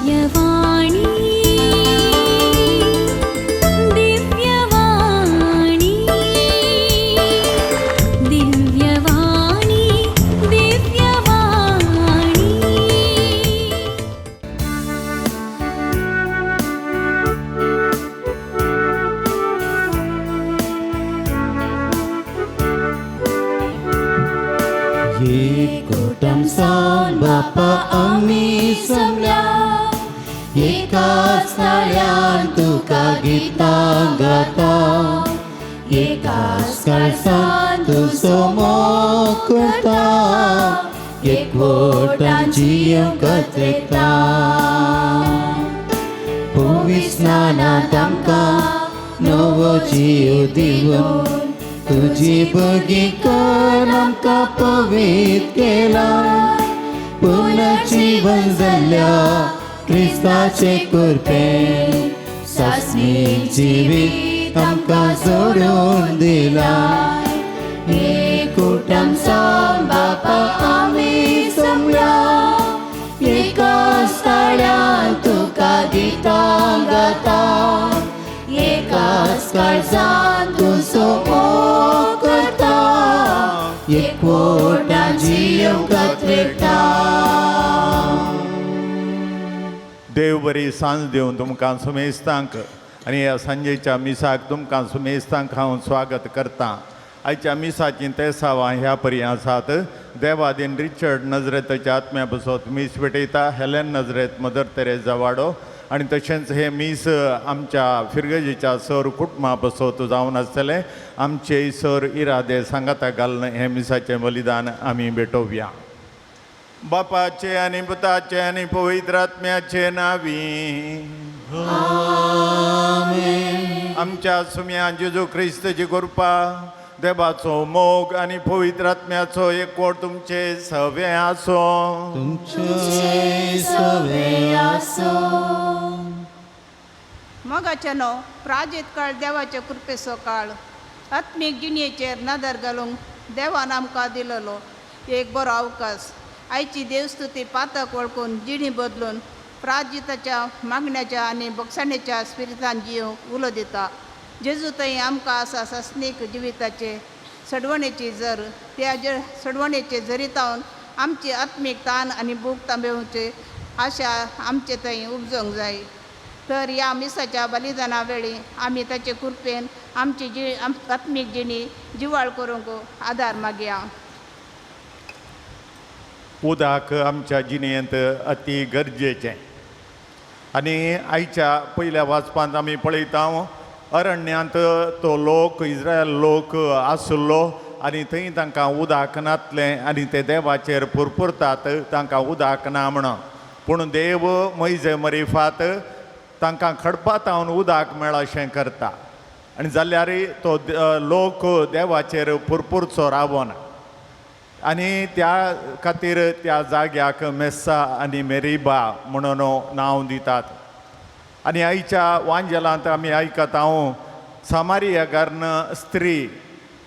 दिव्यवाणी दिव्यवाणी दिव्यवाणी दिव्यवाणी। एकूटम सावन बापा आमी जमल्या, एकाच ताळ्यान तुका गितां गाता, एकाच काळजान तुजो मोग करता, एकवटान जियोंक गतयता. पवित्र स्नानांत आमकां नवो जीव दिवन तुजी भुरगीं कर आमकां पवित्र केला, पुनर्जीवन जाल्ल्या क्रिस्ताचे कृपेन सासणीक जिवीत आमकां जोडून दिला. एकूटम सावन बापा आमी जमल्या, एकाच ताळ्यान तुका गितां गाता, एकाच काळजान तुजो मोग करता, एकवटान जियोंक गतयता. देव बरी सांज दिवन तुमकां सुमेस्तांक आनी ह्या सांजेच्या मिसाक तुमकां सुमेस्तांक हांव स्वागत करतां. आयच्या मिसाचीं तेसावां ह्या परी आसात. देवादीन रिचर्ड नजरेताच्या आत्म्या बसत मीस भेटयता, हेलेन नजरेत मदर तेरेजा वाडो आनी तशेंच हें मीस आमच्या फिरगजेच्या सर कुटुंबा बसत जावन आसतलें. आमचे सर इरादे सांगाता घालून हें मिसाचें बलिदान आमी भेटोवया. बापाचे आनी पुताचे आनी पवित्र आत्म्याचे नावी आमच्या सुम्या जेजू क्रिस्तची कृपा, देवाचो मोग आनी पवित्र आत्म्याचो एकवट तुमचे सवे आसो. तुमचे सवे आसो. मोगाच्यानो, प्राजीत काळ देवाचे कृपेचो काळ. आत्मीक जिणेचेर नदर घालूंक देवान आमकां दिलेलो एक बरो अवकाश. आयची देवस्तुती पातक वळखून जिणी बदलून प्राजिताच्या मागण्याच्या आनी बोगसाणेच्या स्पिरितान जिवंक उलो दिता. जेजू थंय आमकां आसा सासणीक जिविताचे सडवणेची जर त्या सडवणेचे जरितावन आमची आत्मीक तान आनी भूक तांबेवची आशा आमचे थंय उपजोवंक जाय. तर ह्या मिसाच्या बलिदाना वेळी आमी ताचे कृपेन आमची जी आत्मीक जिणी जिवाळ करूंक आदार मागया. उदक आमच्या जिणेंत अती गरजेचें आनी आयच्या पयल्या वाचपांत आमी पळयता अरण्यांत तो लोक इस्रायल लोक आसलो आनी थंय तांकां उदक नातलें आनी ते देवाचेर पुरपुरतात, तांकां उदक ना म्हणून. पूण देव मैजे मरिफात तांकां खडपातावन उदक मेळ अशें करता आनी जाल्यार तो लोक देवाचेर पुरपुरचो रावना आनी त्या खातीर त्या जाग्याक मेस्सा आनी मेरिबा म्हणून नांव दितात. आनी आयच्या वांजेलांत आमी आयकता सामारिया घार्न स्त्री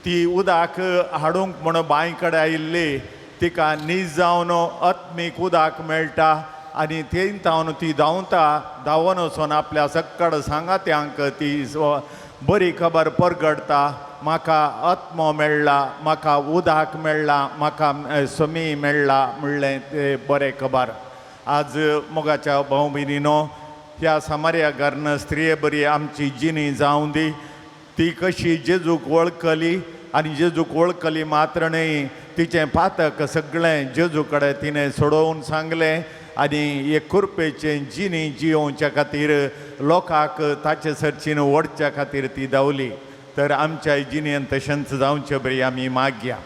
ती उदक हाडूंक म्हणून बांय कडेन आयिल्ली, तिका नीज जावन आत्मीक उदक मेळटा आनी थंय तावन ती धांवता, धांवन वचून आपल्या सक्कड सांगात्यांक ती बरी खबर परगडटा, म्हाका आत्मो मेळ्ळा, म्हाका उदक मेळ्ळा, म्हाका समी मेळ्ळा म्हणलें ते बरें खबर. आज मोगाच्या भाव भयणीनो, ह्या सामार्या घार्न स्त्रिये बरी आमची जिणी जावं दी. ती कशी जेजूक वळखली आनी जेजूक वळखली मात्र न्हय, तिचें पातक सगळें जेजू कडेन तिणें सोडोवन सांगलें आनी एक कृपेचें जिणी जियोवच्या खातीर लोकांक ताचे सरचीन ओडच्या खातीर ती धांवली. तर आमच्या जिणेन तशेंच जावचें बरी आमी मागया.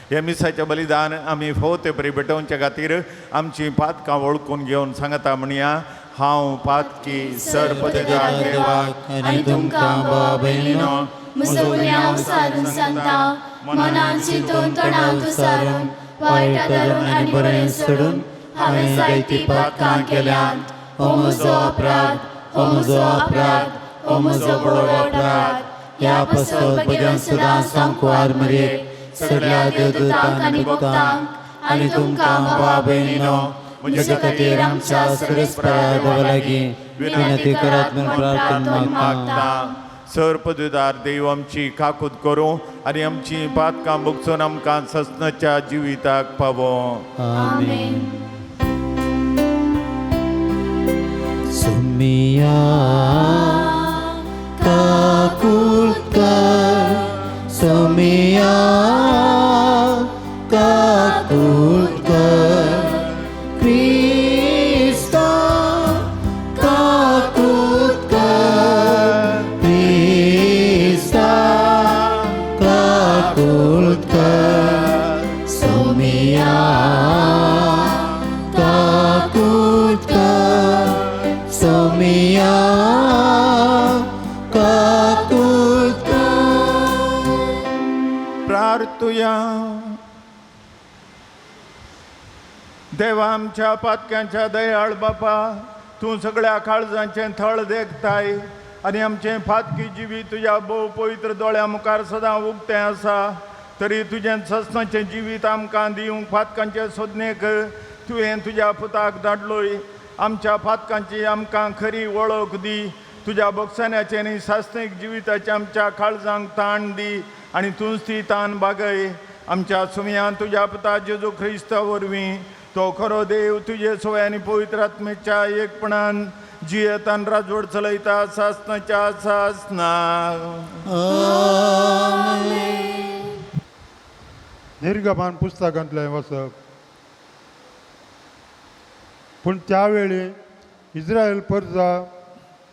हे मिसाचें बलिदान आमी फावो ते बरी भेटोवच्या खातीर आमचीं पातकां वळखून घेवन सांगता म्हणया, हांव पातकी सर्पदेवाक देवाक आनी तुमकां भाव भयणीनो म्हजो गुन्यांव सारून सांगता, मनान चिंतून तोंडान सारून वायट धरून आनी बरें सोडून हांवें जायतीं पातकां केल्यांत. हो म्हजो अपराध, हो म्हजो अपराध, हो म्हजो व्हड अपराध. ह्या पासत भुरग्यां सुद्दां सांकवार मरेक सगळ्या देवदूतांक आनी भक्तांक आनी तुमकां भाव भयणीनो म्हजे खातीर आमच्या सर्वेस्परा देवा लागीं विनंती करात म्हूण प्रार्थना मागता. सर पदवीदार देव आमची काकूत करूं आनी आमची पातकां भोगसून आमकां ससनाच्या जिविताक पावो. आमेन. सुमिया काकूत कर, सुमिया काकूत कर, क्रिस्ता काकूत कर, क्रिस्ता काकूत कर, सुमिया काकूत कर, सुमिया काकूत कर. प्रार्थुया. देवा आमच्या पातक्यांच्या दयाळ बापा, तूं सगळ्या काळजांचें थळ देखताय आनी आमचें फातकी जिवीत तुज्या भोव पवित्र दोळ्या मुखार सदां उक्तें आसा. तरी तुजें ससनाचें जिवीत आमकां दिवंक फातकांचे सोदनेक तुवें तुज्या पुताक धाडलोय. आमच्या फातकांची आमकां खरी वळख दी. तुज्या बोगसाण्याचें आनी सासणीक जिविताचें आमच्या काळजांक ताण दी आनी तूंच ती ताण बागय. आमच्या सुमयान तुज्या पुता जेजू क्रिस्ता वरवीं तो खरो देव तुजे सोय आनी पवित्र आत्मेच्या एकपणान जियेतान राजवट चलयता सासनाच्या सासना. निर्गमान पुस्तकांतलें वचप. पूण त्यावेळी इस्रायल परजा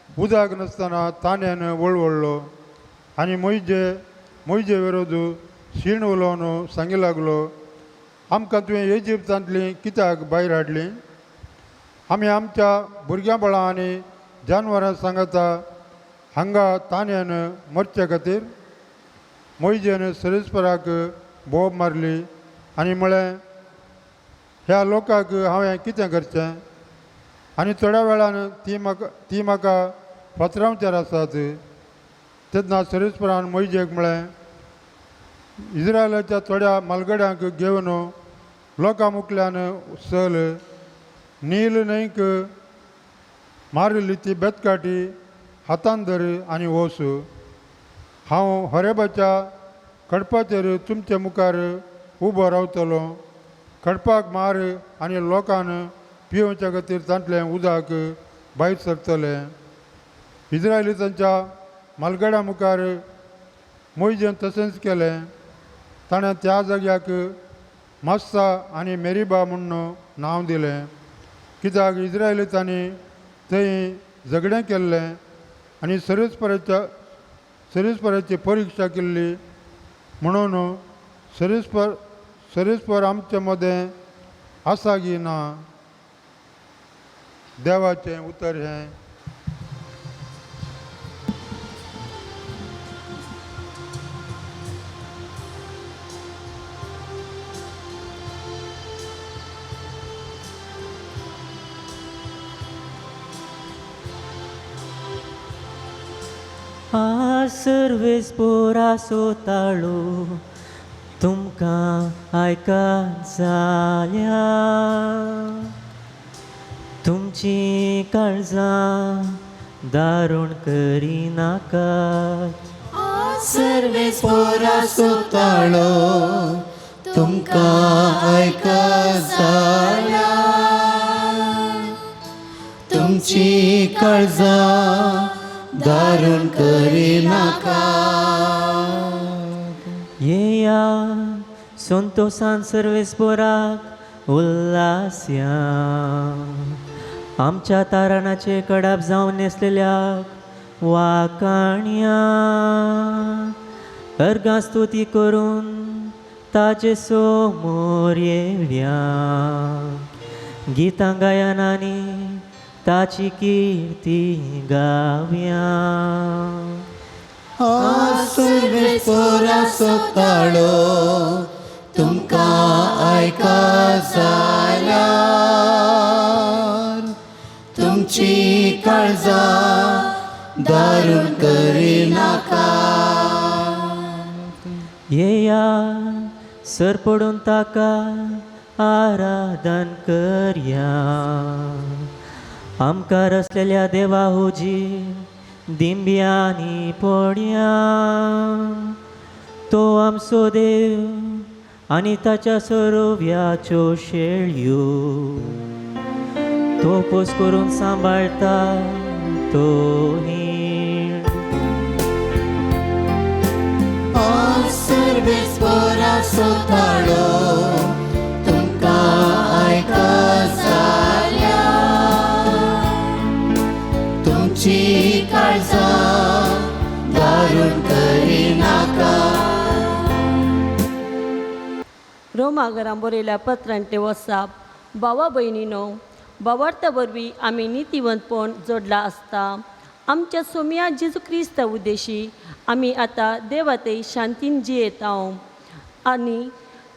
उदक नासतना ताण्यान वळवळ्ळो आनी मोयजे विरोध शीण उलोवन सांगी लागलो, आमकां तुवें इजिप्तांतली कित्याक भायर हाडली? आमी आमच्या भुरग्यां बाळां आनी जानवरां सांगता हांगा ताण्यान मरचे खातीर. मोयजेन सरेस्पराक बोब मारली आनी म्हळें, ह्या लोकांक हांवें कितें करचें? आनी थोड्या वेळान ती म्हाका फातरावचेर आसात. तेन्ना सरेस्परान मोयजेक म्हळें, इस्रायलाच्या थोड्या मालगड्यांक घेवन लोकां मुखल्यान चल, नील न्हंयक मारिल्ली ती बेतकाटी हातान धर आनी वच. हांव हरेबाच्या खडपाचेर तुमचे मुखार उबो रावतलो. खडपाक मार आनी लोकान पिवच्या खातीर तांतलें उदक भायर सरतलें. इस्रायली तांच्या मालगड्या मुखार मोयजेन तशेंच केलें. ताणें त्या जाग्याक मास्सा आनी मेरीबा म्हूण नांव दिलें, कित्याक इस्रायली तांणी थंय झगडें केल्लें आनी सरेस्पराची परिक्षा केल्ली. म्हणून सरेस्पर आमचे मदें आसा की ना? देवाचें उतर हें. सर्वेस्पोरा सोताळो तुमकां आयकत जाल्यार तुमची काळजां दारूण करिनाकात. सर्वेस्पोरा सोताळो तुमकां आयकत जाल्यार तुमची काळजां दारूण करिनाका. येया संतोसान सर्वेस्पोराक उल्हासया, आमच्या तारणाचे कडाप जावन नेसलेल्याक वाकाणया. अर्गां स्तुती करून ताचे समोर येवया, गितां गायनांनी ताची किर्ती गावया. सर्वेस्पोरा सोताळो तुमकां आयकत जाल्यार तुमची काळजां दारूण करिनाका. येया सर पडून ताका आराधन करया. आमकां रसलेल्या देवा हुजी दिंब्यांनी पडया. तो आमचो देव आनी ताच्या सरोव्याच्यो शेळयो तो पोस करून सांबाळता तो हीण. सर्वेस पोरासो ताळो तुमकां आयकसाल्या तुमची काळजां दारून करिनाका. रोमागरां बरयल्या पत्रांत वसाप. भावा भयणीनो, भावार्था वरवीं आमी नितीवंतपण जोडलां आसता. आमच्या सोम्या जेजू क्रिस्ता उद्देशी आमी आतां देवाते शांतीन जियेता आनी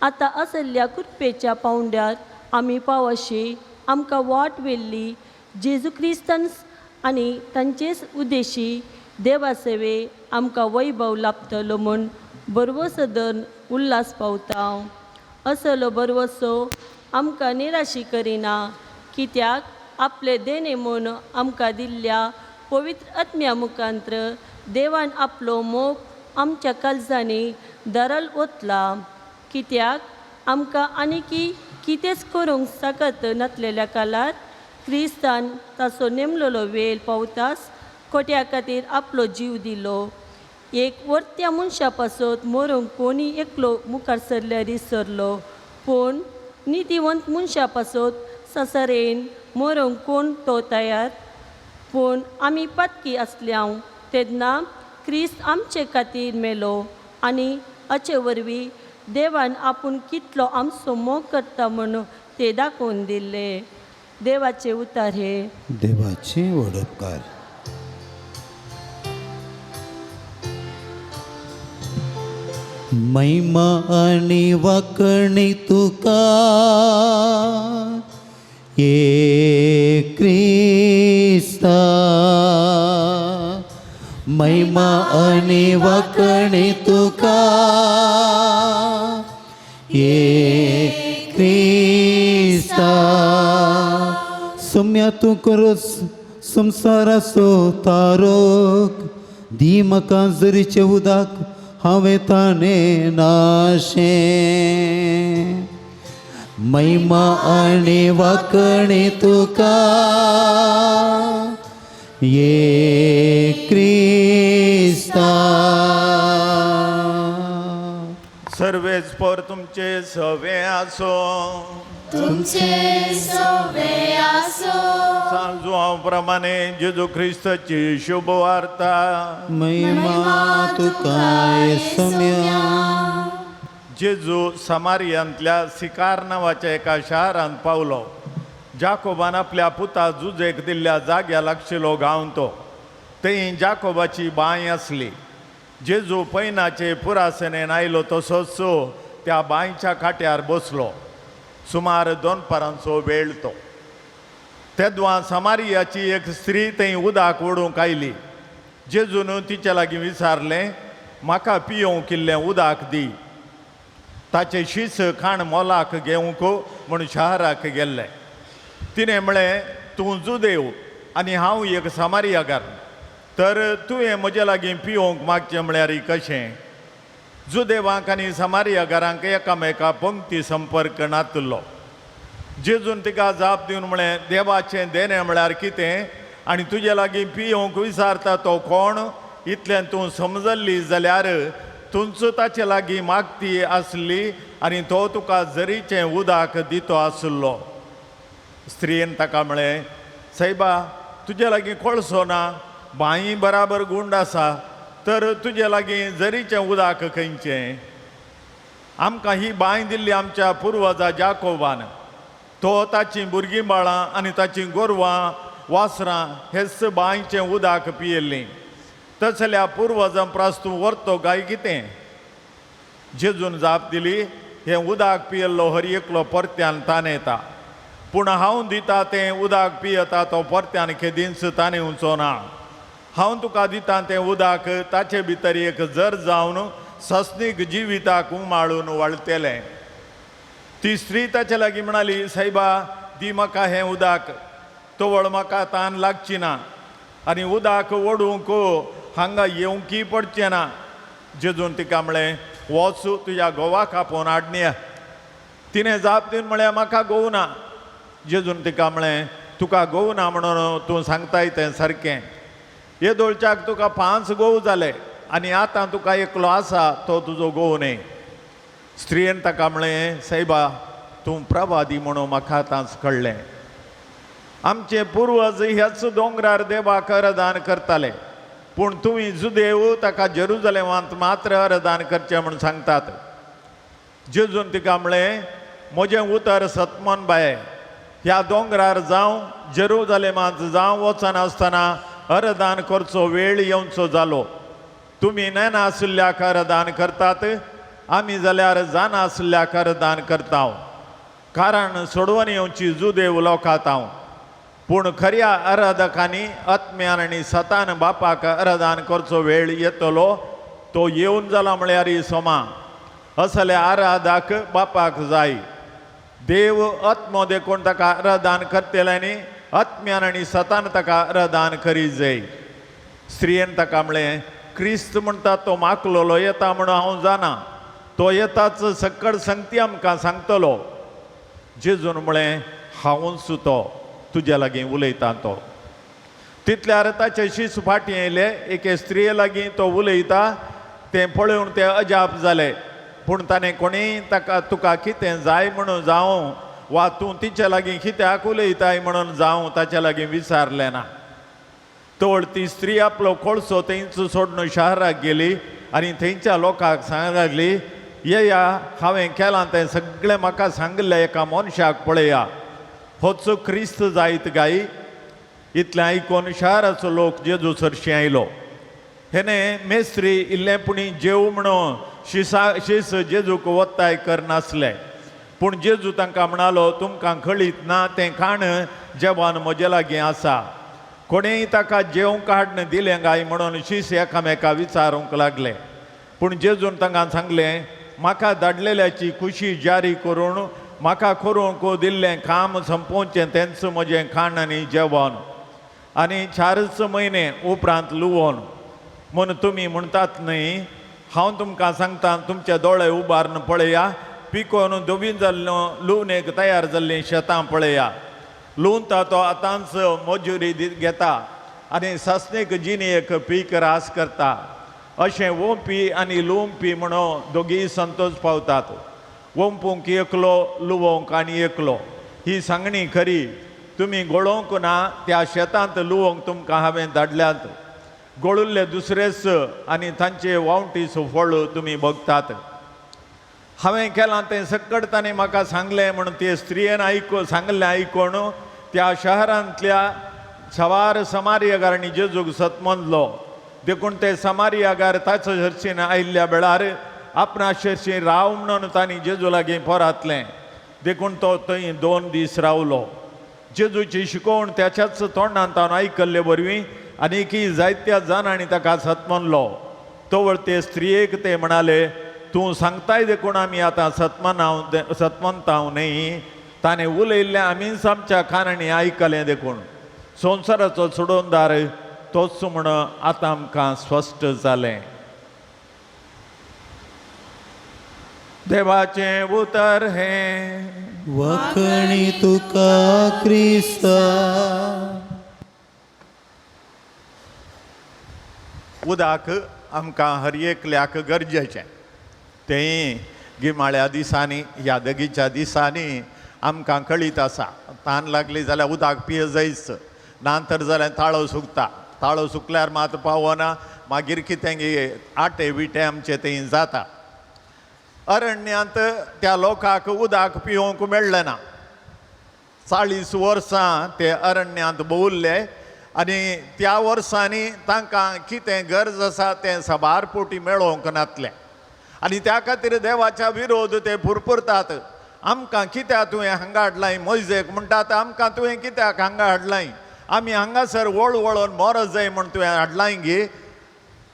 आतां आसल्या कृपेच्या पावंड्यार आमी पावशी आमकां वाट व्हेल्ली जेजू क्रिस्तान आनी तांचेच उद्देशी देवा सेवे आमकां वैभव लाभतलो म्हूण बरवसो धरून उल्हास पावता. असलो बरवसो आमकां निराशी करिना, कित्याक आपले देणे म्हूण आमकां दिल्ल्या पवित्र आत्म्या मुखांत्र देवान आपलो मोग आमच्या काळजांनी दरल ओतला. कित्याक आमकां आनीकी कितेंच करूंक सकत नासलेल्या काळार क्रिस्तान ताचो नेमलेलो वेळ पावताच खोट्या खातीर आपलो जीव दिलो. एक वर्त्या मनशा पासत मरूंक कोणी एकलो मुखार सरल्यार सरलो, पूण नितीवंत मनशा पासत ससरेन मरूंक कोण तो तयार. पूण आमी पातकी आसल्याव तेन्ना क्रिस्त आमचे खातीर मेलो आनी हाचे वरवीं देवान आपूण कितलो आमचो मोग करता म्हूण ते दाखोवन दिल्ले. देवाचे उतार हे. देवाचे वडपकार. महिमा आनी वाकणी तुका ये क्रिस्ता, महिमा आनी वाकणी तुका ये क्रिस्ता. सोम्या तूं करोस संवसाराचो तारोक दी म्हाका जरीचें उदक हांवें ताणें नाशें. महिमा आनी वाकणी तुका ये क्रिस्ता. सर्वेस पर तुमचे सवे आसो. तुमचे सवे आसो. सांजू प्रमाणे जेजू ख्रिस्ताची शुभ वार्ता. महिमा तुका सोम्या. जेजू समारियांतल्या सिकार नांवाच्या एका शारांत पावलो. जाकोबान आपल्या पुता जुजेक दिल्ल्या जाग्या लागशिलो गांव तो. थंय जाकोबाची बांय आसली. जेजू पैनाचे पुरासनेन आयलो तसोच त्या बांयच्या काट्यार बसलो. सुमार दोनपारांचो वेळ तो. तेदवां समारियाची एक स्त्री थंय उदक ओडूंक आयली. जेजून तिच्या लागीं विचारलें, म्हाका पियोवंक इल्लें उदक दी. ताचे शीस खाण मोलाक घेवंक म्हूण शहराक गेल्ले. तिणें म्हळें, तूं जुदेव आनी हांव एक समारियागार, तर तुवें म्हजे लागीं पियोवंक मागचें म्हळ्यार कशें? जुदेवांक आनी समारियागारांक एकामेका पंक्ती संपर्क नातलो. जेजून तिका जाप दिवन म्हळें, देवाचें देणें म्हळ्यार कितें आनी तुजे लागीं पियोवंक विचारता तो कोण इतलें तूं समजल्ली जाल्यार तूंच ताचे लागीं मागती आसली आनी तो तुका जरीचें उदक दितो आसलो. स्त्रियेन ताका म्हळें, सायबा, तुजे लागीं कोळसो ना, बांय बराबर गुंड आसा, तर तुजे लागीं जरीचें उदक खंयचें? आमकां ही बांय दिल्ली आमच्या पुर्वजा जाकोबान. तो ताचीं भुरगीं बाळां आनी ताचीं गोरवां वासरां हेच बांयचें उदक पियेल्लीं. तसल्या पुर्वजां प्रास तूं व्हरतो काय कितें? जेजून जाप दिली, हें उदक पियेल्लो हर एकलो परत्यान ताणेता, पूण हांव दिता तें उदक पियेता तो परत्यान केदींच ताणेवचो ना. हांव तुका दिता तें उदक ताचे भितर एक जर जावन सस्नीक जिविताक उमाळून वळटलें. ती स्त्री ताच्या लागीं म्हणाली, सायबा दी म्हाका हें उदक, तवळ म्हाका तान लागची ना आनी उदक ओडूंक हांगा येवंकय पडचें ना. जेजून तिका म्हळें, वच तुज्या घोवाक आपोवन हाडया. तिणें जाप दिवन म्हळें, म्हाका घोव ना. जेजून तिका म्हळें, तुका घोव ना म्हणून तूं सांगताय तें सारकें. येदोळच्याक तुका 5 घोव जाले आनी आतां तुका एकलो आसा तो तुजो घोव न्हय. स्त्रियेन ताका म्हळें, सायबा तूं प्रवादी म्हणून म्हाका आतांच कळ्ळें. आमचे पुर्वज ह्याच दोंगरार देवाक अरदान करताले, पूण तुमी जुदेव ताका जेरुजलेमांत मात्र अरदान करचें म्हूण सांगतात. जेजून तिका म्हळें, म्हजें उतर सतमन बाये, ह्या दोंगरार जावं जेरुजलेमांत जावं वचनासतना अरदान करचो वेळ येवचो जालो. तुमी नेनासुल्ल्याक अरदान करतात, आमी जाल्यार जाणासुल्ल्याक अरदान करता, कारण सोडवून येवची जुदेव लोकांत हांव. पूण खऱ्या आराधकांनी आत्म्यान आनी सतान बापाक आराधन करचो वेळ येतलो, तो येवन जाला म्हळ्यार सोमा. असल्या आराधाक बापाक जाय. देव आत्मो देखून ताका आराधन करतल्यांनी आत्म्यान आनी सतान ताका आराधन करीत जाय. स्त्रियेन ताका म्हळें, क्रिस्त म्हणटा तो माकलोलो येता म्हणून हांव जाणा, तो येताच सकड संगती आमकां सांगतलो. जेजून म्हळें, हांवूच तो तुज्या लागीं उलयता तो. तितल्यार ताचे शीस फाटीं येयले, एके स्त्रिये लागीं तो उलयता तें पळोवन ते अजाप जाले. पूण ताणें कोणीय ताका तुका कितें जाय म्हणून जावं वा तूं तिचे लागीं कित्याक उलयताय म्हणून जावं ताचे लागीं विचारलें ना. तवळ ती स्त्री आपलो कोळसो थंयच सोडून शहराक गेली आनी थंयच्या लोकांक सांग लागली, येया हांवें केलां तें सगळें म्हाका सांगिल्लें एका मनशाक पळया, होच क्रिस्त जायत गाय. इतलें आयकून शहराचो लोक जेजू सरशीं आयलो. हेणे मेस्त्री इल्लें पुणी जेव म्हणून शिसा शीस जेजूक वत्ताय करनासले. पूण जेजू तांकां म्हणालो, तुमकां कळीत ना तें खाण जेवण म्हजे लागीं आसा. कोणेय ताका जेवंक हाडून दिलें काय म्हणून शीस एकामेका विचारूंक लागले. पूण जेजून तांकां सांगलें, म्हाका धाडलेल्याची खुशी जारी करून म्हाका करूंक दिल्लें काम संपोवचें तेंच म्हजें खाण आनी जेवण. आनी 4 म्हयने उपरांत लुवोन म्हूण तुमी म्हणटात न्हय, हांव तुमकां सांगता, तुमचे दोळे उबारून पळया, पिकोवन धवी जाल्लो लुवणेक तयार जाल्लीं शेतां पळया. लुवता तो आतांच मजुरी घेता आनी सासणीक जिणेक पीक रास करता. अशें वोंपी आनी लुवपी म्हणून दोगीय संतोश पावतात. वोंपूंक एकलो, लुवोंक आनी एकलो. ही सांगणी खरी. तुमी गोळोवंक ना त्या शेतांत लुवोंक तुमकां हांवें धाडल्यात. गोळुल्ले दुसरेच आनी तांचे वावटीचो फळ तुमी भोगतात. हांवें केलां तें सकट ताणें म्हाका सांगलें म्हणून ते स्त्रियेन आयकून सांगलें आयकून त्या शहरांतल्या सवार समारियागारांनी जेजूक सतमनलो. देखून ते समारियागार ताचो हरशीन आयिल्ल्या वेळार आपणा शेरशी राव म्हणून तांणी जेजू लागीं पोरातलें. देखून तो थंय 2 दीस रावलो. जेजूची शिकवण त्याच्याच तोंडान ताणें आयकल्ले वरवीं आनीकय जायत्या जाणांनी ताका सतमनलो. तवळ ते स्त्रियेक ते म्हणाले, तूं सांगताय देखून आमी आतां सतमनताव न्हय, ताणें उलयल्लें आमीच आमच्या कानांनी आयकलें देखून संवसाराचो सोडोवंदार तोच म्हण आतां आमकां स्पश्ट जालें. देवाचें उतर हें. वखणी तुका क्रिस्ता. उदक आमकां हर एकल्याक गरजेचें. तेंय गिमाळ्या दिसांनी ह्या दगीच्या दिसांनी आमकां कळीत आसा. तान लागली जाल्यार उदक पिये जायच, ना तर जाल्यार ताळो सुकता. ताळो सुकल्यार मात पावना, मागीर कितें आटे विटे आमचे थंय जाता. अरण्यांत त्या लोकांक उदक पिवंक मेळ्ळें ना. 40 वर्सां ते अरण्यांत भोंवल्ले आनी त्या वर्सांनी तांकां कितें गरज आसा तें साबार पोटी मेळोवंक नातलें. आनी त्या खातीर देवाच्या विरोध ते पुरपुरतात. आमकां कित्याक तुवें हांगा हाडलाय? मोयजेक म्हणटात, आमकां तुवें कित्याक हांगा हाडलाय? आमी हांगासर वळ वळोन मरत जाय म्हूण तुवें हाडलाय गी?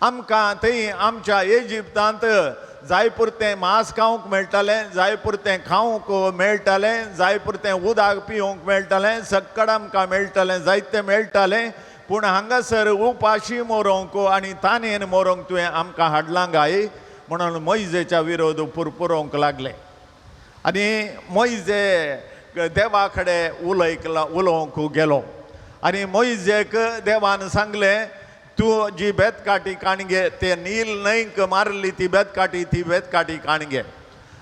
आमकां थंय आमच्या इजिप्तांत जाय पुरतें मांस खावंक मेळटालें, जाय पुरतें खावंक मेळटालें, जाय पुरतें उदक पिवंक मेळटालें, सक्कड आमकां मेळटालें, जायतें मेळटालें. पूण हांगासर उपाशी मोरोंक आनी तानेन मोरोंक तुवें आमकां हाडलां गाय म्हणून मोयजेच्या विरोध पुरपुरोंक लागले. आनी मोयजे देवा कडेन उलोवंक गेलो आनी मोयजेक देवान सांगलें, तूं जी बेतकाठी काणगे ते नील न्हंयक मारली ती बेतकाठी, ती बेतकाठी काणगे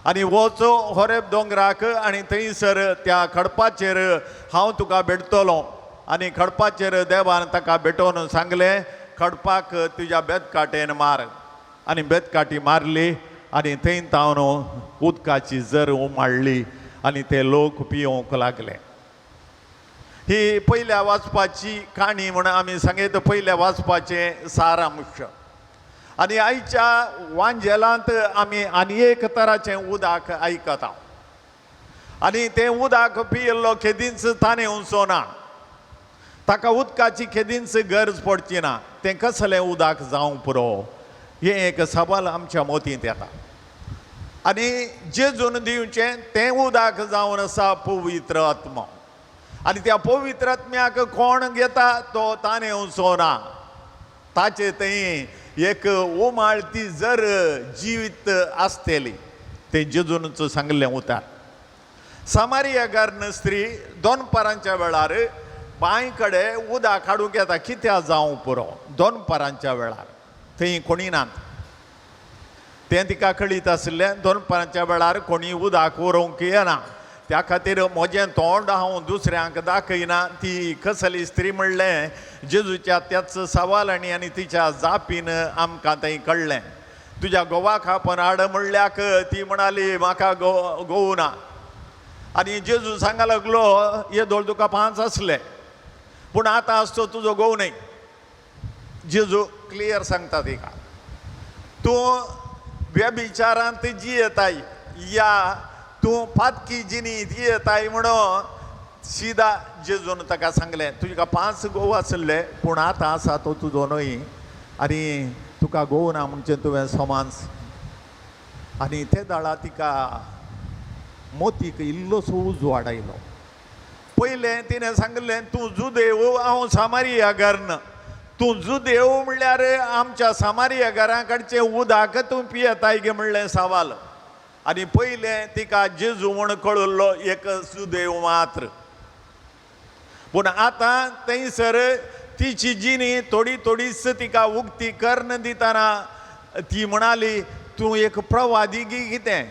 आनी वचो होरेब दोंगराक आनी थंयसर त्या खडपाचेर हांव तुका भेटतलो. आनी खडपाचेर देवान ताका भेटोवन सांगलें, खडपाक तुज्या बेतकाठेन मार. आनी बेतकाठी मारली आनी थंय तावन उदकाची जर उमाळ्ळी आनी ते लोक पियोवंक लागले. ही पयल्या वाचपाची काणी म्हूण आमी सांगीत, पयल्या वाचपाचें सारांश. आनी आयच्या वांजेलांत आमी आनी एक तराचें उदक आयकता आनी तें उदक पियेल्लो केदींच ताणें वचो ना, ताका उदकाची केदींच गरज पडची ना. तें कसलें उदक जावंक पुरो हें एक सवाल आमच्या मोतींत येता. आनी जेजून दिवचें तें उदक जावन आसा पवित्र आत्मो. आनी त्या पवित्र आत्म्याक कोण घेता तो ताणें वचो ना, ताचे थंय एक उमाळती जर जिवीत आसतली. तें जेजूनच सांगलें उतार. सामारिया गार्न स्त्री दोनपारांच्या वेळार बांय कडेन उदक हाडूंक येता, कित्याक जावं पुरो दोनपारांच्या वेळार थंय कोणी नात. तें तिका कळीत आशिल्लें दोनपारांच्या वेळार कोणी उदक व्हरूंक येना, त्या खातीर म्हजें तोंड हांव दुसऱ्यांक दाखयना. ती कसली स्त्री म्हणलें जेजूच्या त्याच सवालांनी आनी तिच्या जापीन आमकां थंय कळ्ळें. तुज्या घोवाक आपण हाड म्हणल्याक ती म्हणाली म्हाका घोव ना. आनी जेजू सांगा लागलो, येदोळ तुका 5 आसले पूण आतां आसतो तुजो घोव न्हय. जेजू क्लियर सांगता तिका, तूं व्यभिचारांत जियेताय या तूं पातकी जिनी जियेताय म्हणून सिदा जेजून ताका सांगलें, तुका 5 घोव आसले पूण आतां आसा तो तुजो न्हय आनी तुका घोव ना म्हणचें तुवें समाज. आनी ते दाळा तिका मोतीक इल्लोसो उजवाड आयलो. पयलें तिणें सांगलें, तूं जुदेव हांव सामारिया घरन, तूं जुदेव म्हणल्यार आमच्या सामारिया घरां कडचें उदक तूं पियेताय गे म्हणलें सवाल. आनी पयलें तिका जेजू म्हूण कळिल्लो एक जुदेव मात्र. पूण आतां थंयसर तिची जिणी थोडी थोडीच तिका उक्ती कर्ण दितना ती म्हणाली, तूं एक प्रवादी गी कितें?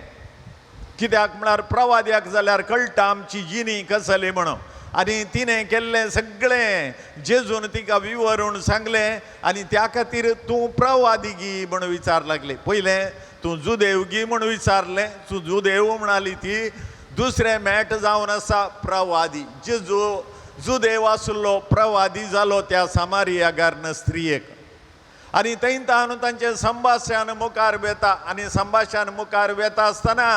कित्याक म्हळ्यार प्रवाद्याक जाल्यार कळटा आमची जिणी कसली म्हणून. आनी तिणें केल्लें सगळें जेजून तिका विवरून सांगलें आनी त्या खातीर तूं प्रवादी गी म्हूण विचार लागली. पयलें तूं जुदेव गी म्हूण विचारलें, तूं जुदेव म्हणाली ती. दुसरें मेट जावन आसा प्रवादी. जेजू जुदेव आसलो प्रवादी जालो त्या सामारिया गार्न स्त्रियेक. आनी थंय ताणून तांचें संभाशण मुखार वेता आनी संभाशण मुखार वेता आसतना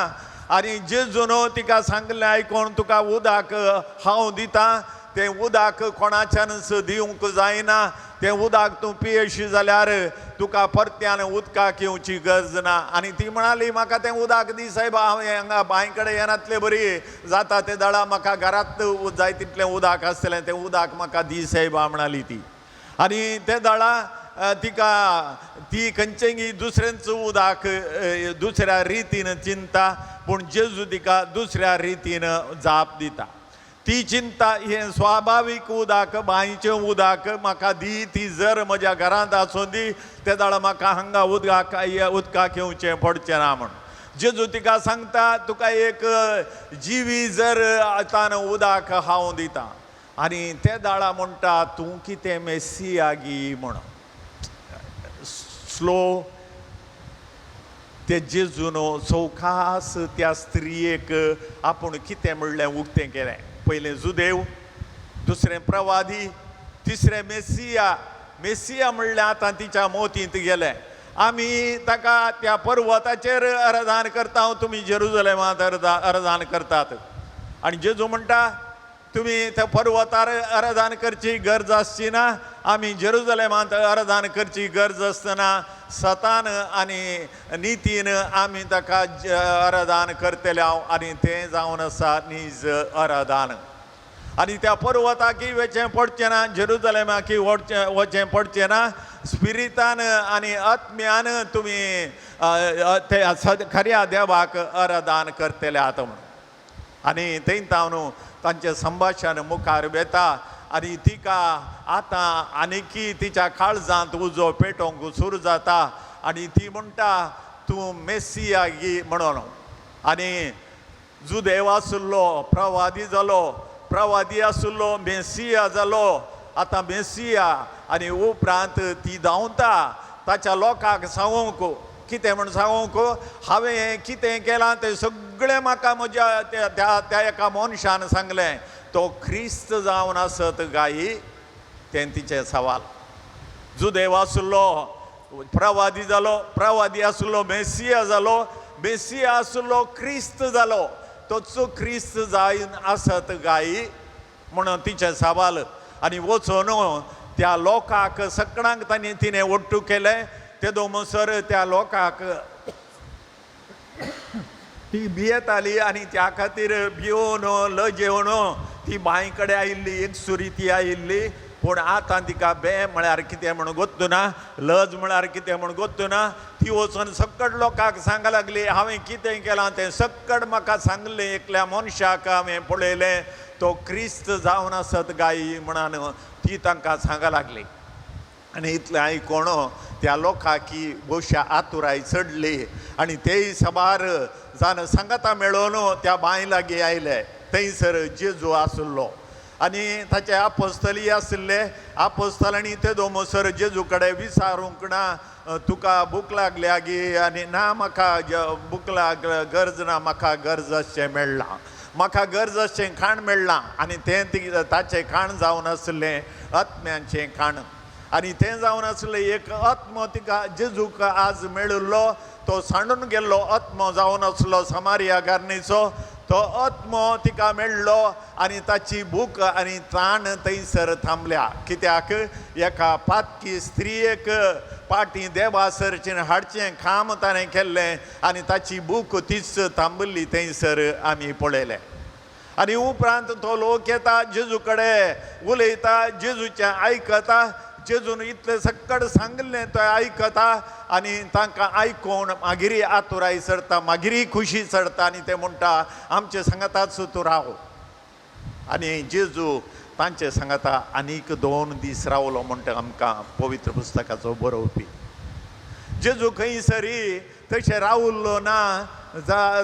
आनी जेजून तिका सांगलें, आयकोन तुका उदक हांव दितां, तें उदक कोणाच्यानच दिवंक जायना, तें उदक तूं पियेशी जाल्यार तुका परत्यान उदकाक येवची गरज ना. आनी ती म्हणाली, म्हाका तें उदक दी सायबा, हांव हांगा बांय कडेन येनातले बरी जाता तें दळा, म्हाका घरांत जाय तितलें उदक आसतलें, तें उदक म्हाका दी सायबा म्हणाली ती. आनी तें दळा तिका ती खंयचेंगी दुसऱ्यांच उदक दुसऱ्या रितीन चिंता, पूण जेजू तिका दुसऱ्या रितीन जाप दिता. ती चिंता हें स्वाभावीक उदक, बांयचें उदक म्हाका दी, ती जर म्हज्या घरांत आसूं दी, ते दाळ म्हाका हांगा उदकाक उदकाक येवचें पडचें ना म्हूण. जेजू तिका सांगता, तुका एक जिवी जर आतां उदक हांव दिता. आनी ते दाळा म्हणटा, तूं कितें मेसिया गी म्हूण. स्लो ते जेजून सवकास त्या स्त्रियेक आपूण कितें म्हणलें उक्तें केलें. पयलें जुदेव, दुसरें प्रवादी, तिसरें मेसिया. मेसिया म्हणलें आतां तिच्या मोतींत गेलें. आमी ताका त्या पर्वताचेर अर्दान करता, तुमी जेरुजलेमांत अर्दान करतात. आनी जेजू म्हणटा, तुमी त्या पर्वतार अर्दान करची गरज आसची ना, आमी जेरुजलेमांत आराधन करची गरज आसतना सतान आनी नितीन आमी ताका आराधन करतले हांव आनी तें जावन आसा नीज आराधन. आनी त्या पर्वताकी वचें पडचें ना, जेरुजलेमाकी वचें पडचें ना, स्पिरितान आनी आत्म्यान तुमी ते खऱ्या देवाक आराधन करतले आतां म्हणून. आनी थंय तावन तांचें संभाशण मुखार वेता आनी तिका आतां आनीकी तिच्या काळजांत उजो पेटोवंक सुरू जाता आनी ती म्हणटा तूं मेसिया गी म्हणून. आनी जुदेव आशिल्लो प्रवादी जालो, प्रवादी आशिल्लो मेसिया जालो, आतां मेसिया. आनी उपरांत ती धांवता ताच्या लोकांक सांगूंक, कितें म्हण सांगूंक, हांवें कितें केलां तें सगळें म्हाका म्हज्या त्या त्या एका मनशान सांगलें, तो क्रिस्त जावन आसत गायी, तें तिचें सवाल. जुदेव आशिल्लो प्रवादी जालो, प्रवादी आशिल्लो मेसिया जालो, मेसिया आशिल्लो क्रिस्त जालो, तोच क्रिस्त जावन आसत गायी म्हणून तिचें सवाल. आनी वचून त्या लोकांक सगळ्यांक तांणी तिणें ओट्टू केलें. तेदो म्हणसर त्या लोकांक ती भियेताली आनी त्या खातीर भिवन लजेवन ती बांय कडेन आयिल्ली, एक सुरी ती आयिल्ली. पूण आतां तिका बे म्हळ्यार कितें म्हूण गोत्तू ना, लज म्हळ्यार कितें म्हूण गोत्तू ना. ती वचून सकट लोकांक सांग लागली, हांवें कितें केलां तें सकट म्हाका सांगलें, एकल्या मनशाक हांवें पळयलें तो क्रिस्त जावन आसत गायी म्हणून ती तांकां सांग लागली. आनी इतलें आयकोण त्या लोकांकी भोवशा आतुराय चडली आनी तेय साबार जाण सांगाता मेळोवन त्या बांय लागीं आयले. थंयसर जेजू आशिल्लो आनी ताचे आपोस्तली आशिल्ले. आपोस्तलांनी तेदो म्हणसर जेजू कडेन विचारूंक ना, तुका भूक लागल्या गी आनी ना म्हाका भूक लाग गरज ना, म्हाका गरज अशें मेळ्ळां, म्हाका गरज अशें खाण मेळ्ळां. आनी तें ताचें खाण जावन आशिल्लें आत्म्यांचें खाण. आनी तें जावन आसलें एक आत्मो तिका जेजूक आज मेळिल्लो, तो सांडून गेल्लो आत्मो जावन आसलो समारिया गार्नीचो, तो आत्मो तिका मेळ्ळो आनी ताची भूक आनी ताण थंयसर थांबल्या. कित्याक एका पातकी स्त्रियेक पाटी देवा सरचें हाडचें काम ताणें केल्लें आनी ताची भूक तीच थांबिल्ली थंयसर आमी पळयलें. आनी उपरांत तो लोक येता जेजू कडेन उलयता, जेजूचें आयकता, जेजून इतलें सकट सांगलें तो आयकता आनी तांकां आयकून मागीर आतुराय चडता, मागीर खुशी चडता आनी ते म्हणटा आमचे सांगाताच तूं राव. आनी जेजू तांचे सांगाता आनीक 2 दीस रावलो म्हणटा आमकां पवित्र पुस्तकाचो बरोवपी. जेजू खंयसरी तशें रावल्लो ना,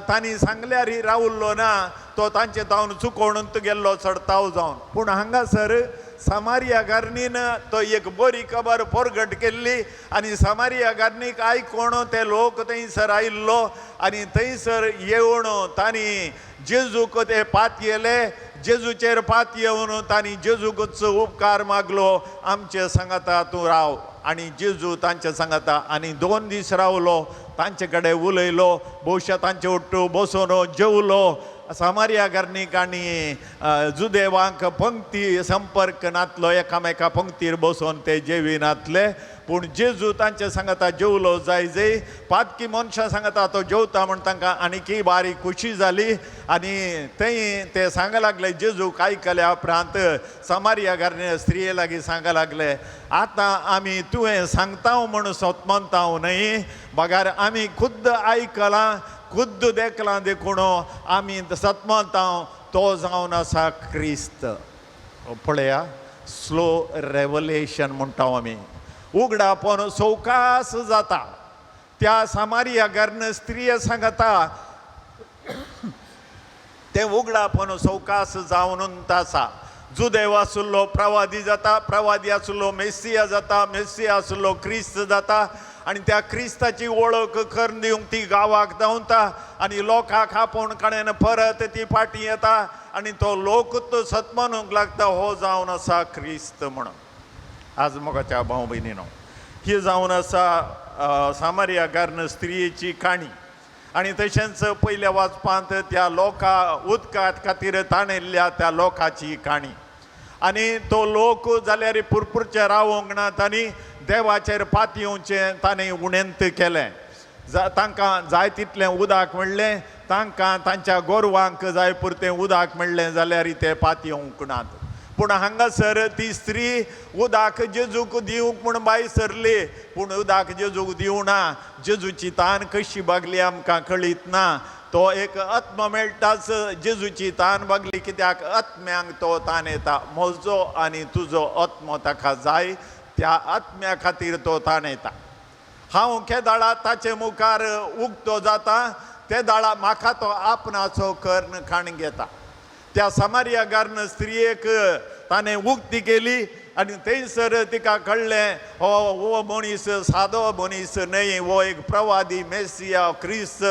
तांणी सांगल्यार रावल्लो ना, तो तांचे जावन चुकोवन गेल्लो चडताव जावन. पूण हांगासर समारिया गार्नीन तो एक बरी खबर परगट केल्ली आनी समारिया गार्नीक आयकोण ते लोक थंयसर आयिल्लो आनी थंयसर येवन तांणी जेजूक ते पातयेले, जेजूचेर पात येवन तांणी जेजूकच उपकार मागलो, आमचे सांगाता तूं राव. आनी जेजू तांचे सांगाता आनी 2 दीस रावलो, तांचे कडेन उलयलो, भोवशा तांचे ओट्टू बसोन जेवलो. समारिया गार्नीक आनी जुदेवांक पंक्ती संपर्क नातलो, एकामेका पंक्तीर बसोन ते जेवी नातले. पूण जेजू तांचे सांगाता जेवलो जाय जय पातकी मनशां सांगाता तो जेवता म्हण तांकां आनीकय बारीक खुशी जाली. आनी थंय ते सांग लागले जेजूक आयकल्या उपरांत समारिया गार्नी स्त्रिये लागीं सांग लागले, आतां आमी तुवें सांगता म्हूण सोतमनता न्हय, बगार आमी खुद्द आयकलां, खुद्द देखलां, देखून आमी सतमनता तो जावन आसा क्रिस्त. पळया स्लो रेवलेशन म्हणटा आमी, उगडापण सवकास जाता. त्या समारिया गार्न स्त्रिय सांगता तें उगडापण सवकास जावन आसा. जुदेव आशिल्लो प्रवादी जाता, प्रवादी आशिल्लो मेसिया जाता, मेसिया आशिल्लो क्रिस्त जाता आनी त्या क्रिस्ताची वळख करून दिवंक ती गांवाक धांवता आनी लोकांक आपोवन कडेन परत ती फाटीं येता आनी तो लोकूच सतमानूंक लागता हो जावन आसा क्रिस्त म्हणून. आज मोगाच्या भाव भयणीनो, ही जावन आसा सामारिया गार्न स्त्रियेची काणी. आनी तशेंच पयल्या वाचपांत त्या लोकां उदका खातीर ताणिल्ल्या त्या लोकांची काणी. आनी तो लोक जाल्यार पुरपुरचे रावोंक ना, तांणी देवाचेर पातयेवचें ताणें उणेंत केलें. तांकां जाय तितलें उदक मेळ्ळें, तांकां तांच्या गोरवांक जाय पुरतें उदक मेळ्ळें जाल्यार ते पातयेवंक नात. पूण हांगासर ती स्त्री उदक जेजूक दिवंक म्हूण भायर सरली, पूण उदक जेजूक दिवना. जेजूची तान कशी भागली आमकां कळीत ना. तो एक आत्मा मेळटाच जेजूची तान भागली, कित्याक आत्म्यांक तो तान येता. म्हजो आनी तुजो आत्मो ताका जाय, त्या आत्म्या खातीर तो तान येता. हांव केदाळा ताचे मुखार उक्तो जाता, ते दाळा म्हाका तो आपणाचो कर्ण खाण घेता. त्या समारिया गार्न स्त्रियेक ताणें उक्ती केली आनी थंयसर तिका कळ्ळें हो हो मनीस सादो मनीस न्हय, हो एक प्रवादी मेसिया क्रिस्त.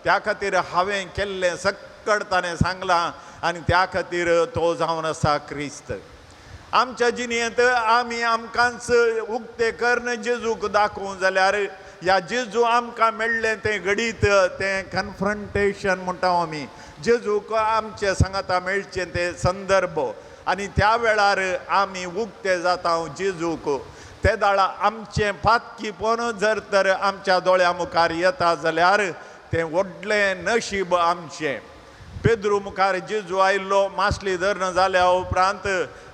त्या खातीर हांवें केल्लें सक्कड ताणें सांगलां आनी त्या खातीर तो जावन आसा क्रिस्त. आमच्या जिणेंत आमी आमकांच उक्ते कर्ण जेजूक दाखोवंक जाल्यार ह्या जेजू आमकां मेळ्ळें तें घडीत तें कन्फ्रंटेशन म्हणटा आमी, जेजूक आमचे सांगाता मेळचें तें संदर्भ आनी त्या वेळार आमी उक्ते जाता जेजूक. ते दाळा आमचें पातकीपण जर तर आमच्या दोळ्या मुखार येता जाल्यार तें व्हडलें नशीब आमचें. पेद्रू मुखार जेजू आयिल्लो मासली धरण जाल्या उपरांत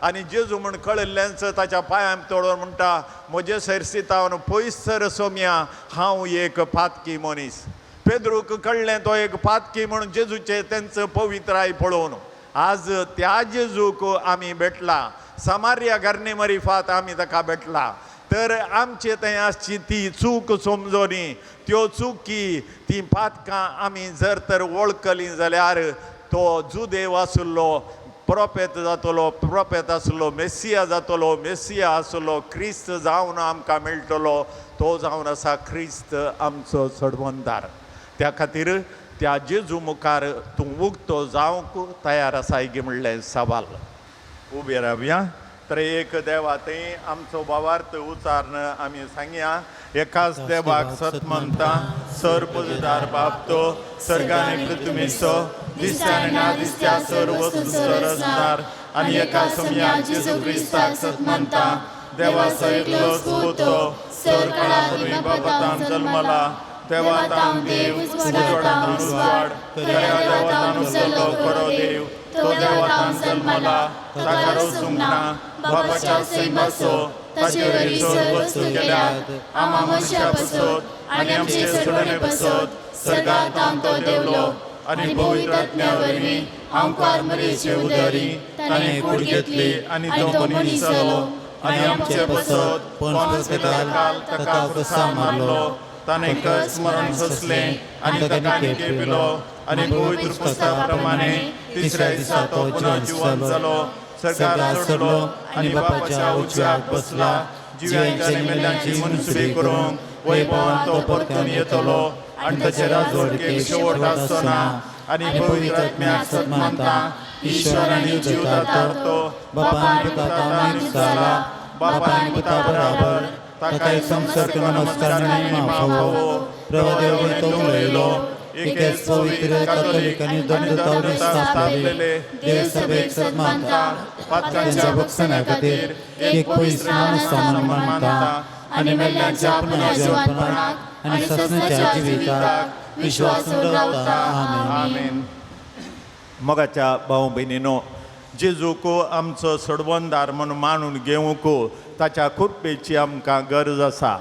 आनी जेजू म्हूण कळिल्लेंच ताच्या पांयां तोडून म्हणटा, म्हजे सरसितावन पयस सर सोम्या, हांव एक पातकी मनीस. पेद्रूक कळ्ळें तो एक पातकी म्हूण जेजूचें तेंचो पवित्राय पळोवन. आज त्या जेजूक आमी भेटला, समारिया घरणी मरिफात आमी ताका भेटला. तर आमचे थंय आसची ती चूक समजोनी, त्यो चुकी ती पातकां आमी जर तर वळखली जाल्यार तो जुदेव आसलो प्रोपेत जातलो, प्रोपेत आसलो मेसिया जातलो, मेसिया आसलो क्रिस्त जावन आमकां मेळटलो. तो जावन आसा क्रिस्त आमचो सडवंदार. त्या खातीर त्या जेजू मुखार तूं उक्तो जावंक तयार आसाय गी म्हणलें सवाल. उबे रावया. तर एक देवा थंय आमचो भावार्थ उच्चारण आमी सांगया. एकाच देवाक सत मानता, सर पुजदार बाप तो सर्गाने पृथ्वीचो दिसत्या आनी ना दिसत्या सर वस्तूंचो रचणार आनी एका समया जेजू क्रिस्ताक सत मानता, देवाचो एकलोच पूत तो सर काळा बापातान जल्मला, देवातान देव उजवाडान उजवाड, खऱ्या देवातान उजलो खरो देव, तो देवातान जल्मला, ताका रचूंक ना, बापाच्या सैमाचो ताचे वरवीं सर्व वस्तू केल्यात, आमा मनशा पसत आनी आमचे सोडणे पसत सर्गांत तो देवलो आनी पवित्र आत्म्या वरवीं आमकार मरेचे उदरी ताणें कूड घेतली आनी तो मनीस जालो आनी आमचे पसत पोन्स पिलातान ताका क्रुसार मारलो, ताणें कश्ट मरण सोंसलें आनी ताका पिलो आनी पवित्र पुस्तका प्रमाणे तिसऱ्या दिसा तो पुनः जिवंत जालो, सरकार सोडलो आनी बापाच्या उजव्याक बसला, जिव्यांच्या आनी मेल्ल्यांची मनसुबी करूंक वैभवान तो परतून येतलो आनी ताचे राजवटकेक शेवट आसचो ना. आनी पवित्र आत्म्याक सत मानता, ईश्वर आनी जीवदाता तो बापा आनी पुता जाला, बापा आनी पुता बराबर ताका एक संसर्ग नमस्कार आनी महिमा फावो. प्रभुदेव तो उलयलो, एकेच पवित्र कातोलीक आनी दंडतावरी स्थापलेले देवसभेक सत मानता, पातकांच्या भक्षणा खातीर एक पयस स्नान मानता आनी मेल्ल्यांच्या पुनर्जीवनपणाक आनी ससनाच्या जिविताक विश्वास दवरता. आमेन. मोगाच्या भाव भयणीनो, जेजूक आमचो सडवंदार म्हूण मानून घेवंक ताच्या कृपेची आमकां गरज आसा.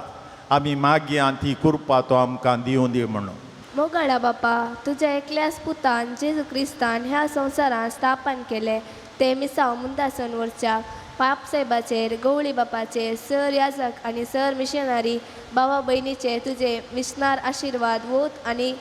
आमी मागया ती कृपा तो आमकां दिवं दी म्हणून. मोगाळा बापा, तुज्या एकल्याच पुतान जेजू क्रिस्तान ह्या संवसारांत स्थापन केलें ते मिसांव मुंदासन वरच्या पाप साहेबाचेर, गवळी बापाचेर, सर याजक आनी सर मिशनरी बाबा भयणीचे तुजे मिशनार आशिर्वाद वोत आनी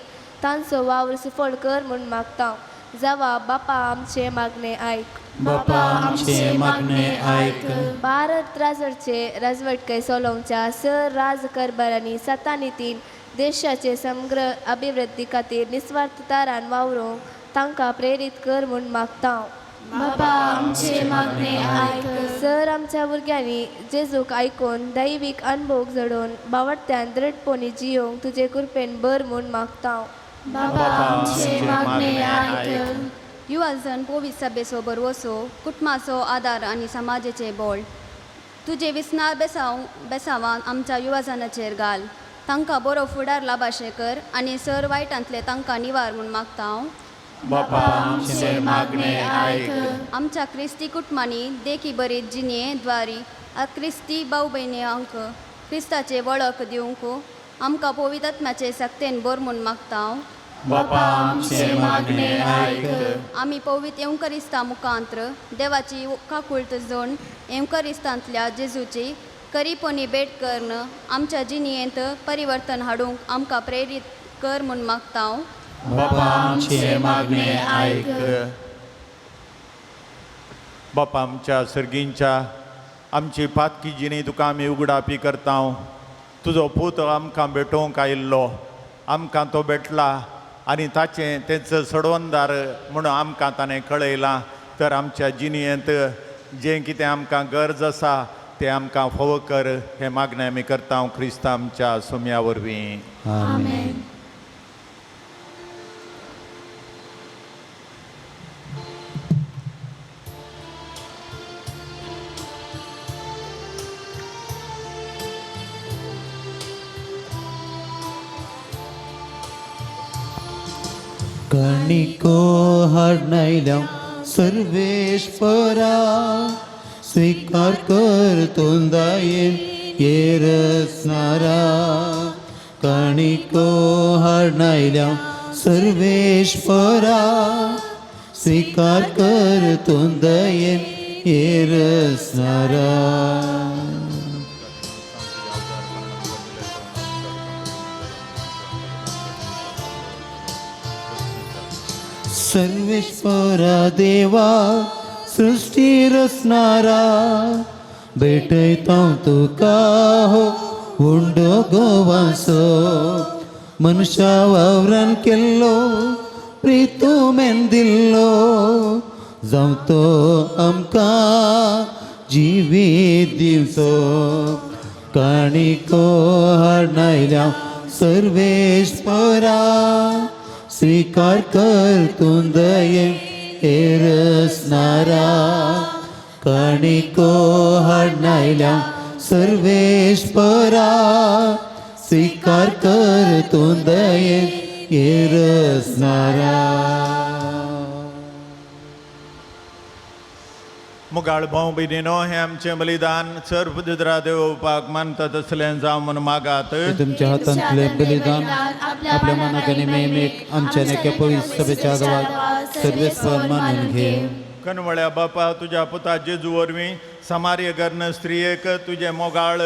तांचो वावर सुफळ कर म्हूण मागता. जावा बापा आमचे मागणे आयक. बापा आमचे मागणे आयक. भारत राजवटचे राजवटके चलोवच्या सर राज करबारांनी सतानितीन देशाचे समग्र अभिवृद्धी खातीर निस्वार्थ तारान वावरूंक तांकां प्रेरीत कर म्हूण मागता. बाबा आमचे मागणे आयक. सर आमच्या भुरग्यांनी जेजूक आयकून दैवीक अनुभव जडोवन बावडत्यान दृढपणी जियोंक तुजे कृपेन बर म्हूण मागता. बाबा आमचे मागणे आयक. युवाजण पोवीत सभेचो भरवसो कुटुंबाचो आदार आनी समाजाचें बोळ तुजें विसनार बेसांव बेसांवां आमच्या युवाजनाचेर घाल तांकां बरो फुडार लाभाशें कर आनी सर वायटांतलें तांकां निवार म्हूण मागता हांव. बापा आमचें मागणें आयक. आमच्या क्रिस्ती कुटुंबांनी देखी बरी जिणे द्वारी क्रिस्ती भाव भयणींक क्रिस्ताचे वळख दिवंक आमकां पवित्र आत्म्याचे सक्तेन बोर म्हूण मागता हांव. बापा आमचें मागणें आयक. आमी पवित्र येवकरिस्ता मुखांत्र देवाची काकुळट जोड येवकरिस्तांतल्या जेजूची करीपणी भेट करून आमच्या जिणेंत परिवर्तन हाडूंक आमकां प्रेरीत कर म्हूण मागता हांव. बापा आमचें मागणें आयक. बापा आमच्या सर्गींच्या आमची पातकी जिणी तुका आमी उगडापी करता. तुजो पूत आमकां भेटोवंक आयिल्लो, आमकां तो भेटला आनी ताचें तेंच सडवंदार म्हूण आमकां ताणें कळयलां. तर आमच्या जिणेंत जें कितें आमकां गरज आसा तें आमकां फावो कर हें मागणें आमी करता क्रिस्तांव आमच्या सोम्या वरवीं. आमेन. कणिको हाडनायल्या सर्वेश्वरा स्वीकार कर तोंदायेन येरसनारा. कणिको हाडनायल्या सर्वेश्वरा स्वीकार कर तोंदायेन येरसनारा. सर्वेश्वरा देवा सृष्टी रचणारा भेटयता तुका हो उंडो गोवासो. मनुष्या वावरान केल्लो प्रितुमेन दिल्लो जावं तो आमकां जिवीत दिवचो. काणिको हाडनायल्या सर्वेश्वरा स्वीकार कर तूं दयेन एरसनारा. काणिको हाडनायल्या सर्वेश्वरा स्वीकार कर तूं दयेन एरसनारा. मुगाळ भाव भयणीनो हें आमचें बलिदान सर्व दुदरा देवपाक मानता तसलें जावं म्हूण मागात. तुमच्या हातांतलें बलिदान आपल्या मनाक आनी मेमेक आमच्या एका पवित्र सभेच्या आदावाक सर्वेस्पर मानून घे. कनवळ्या बापा तुज्या पुता जेजू वरवीं समार्य गर्न स्त्रियेक तुजें मोगाळ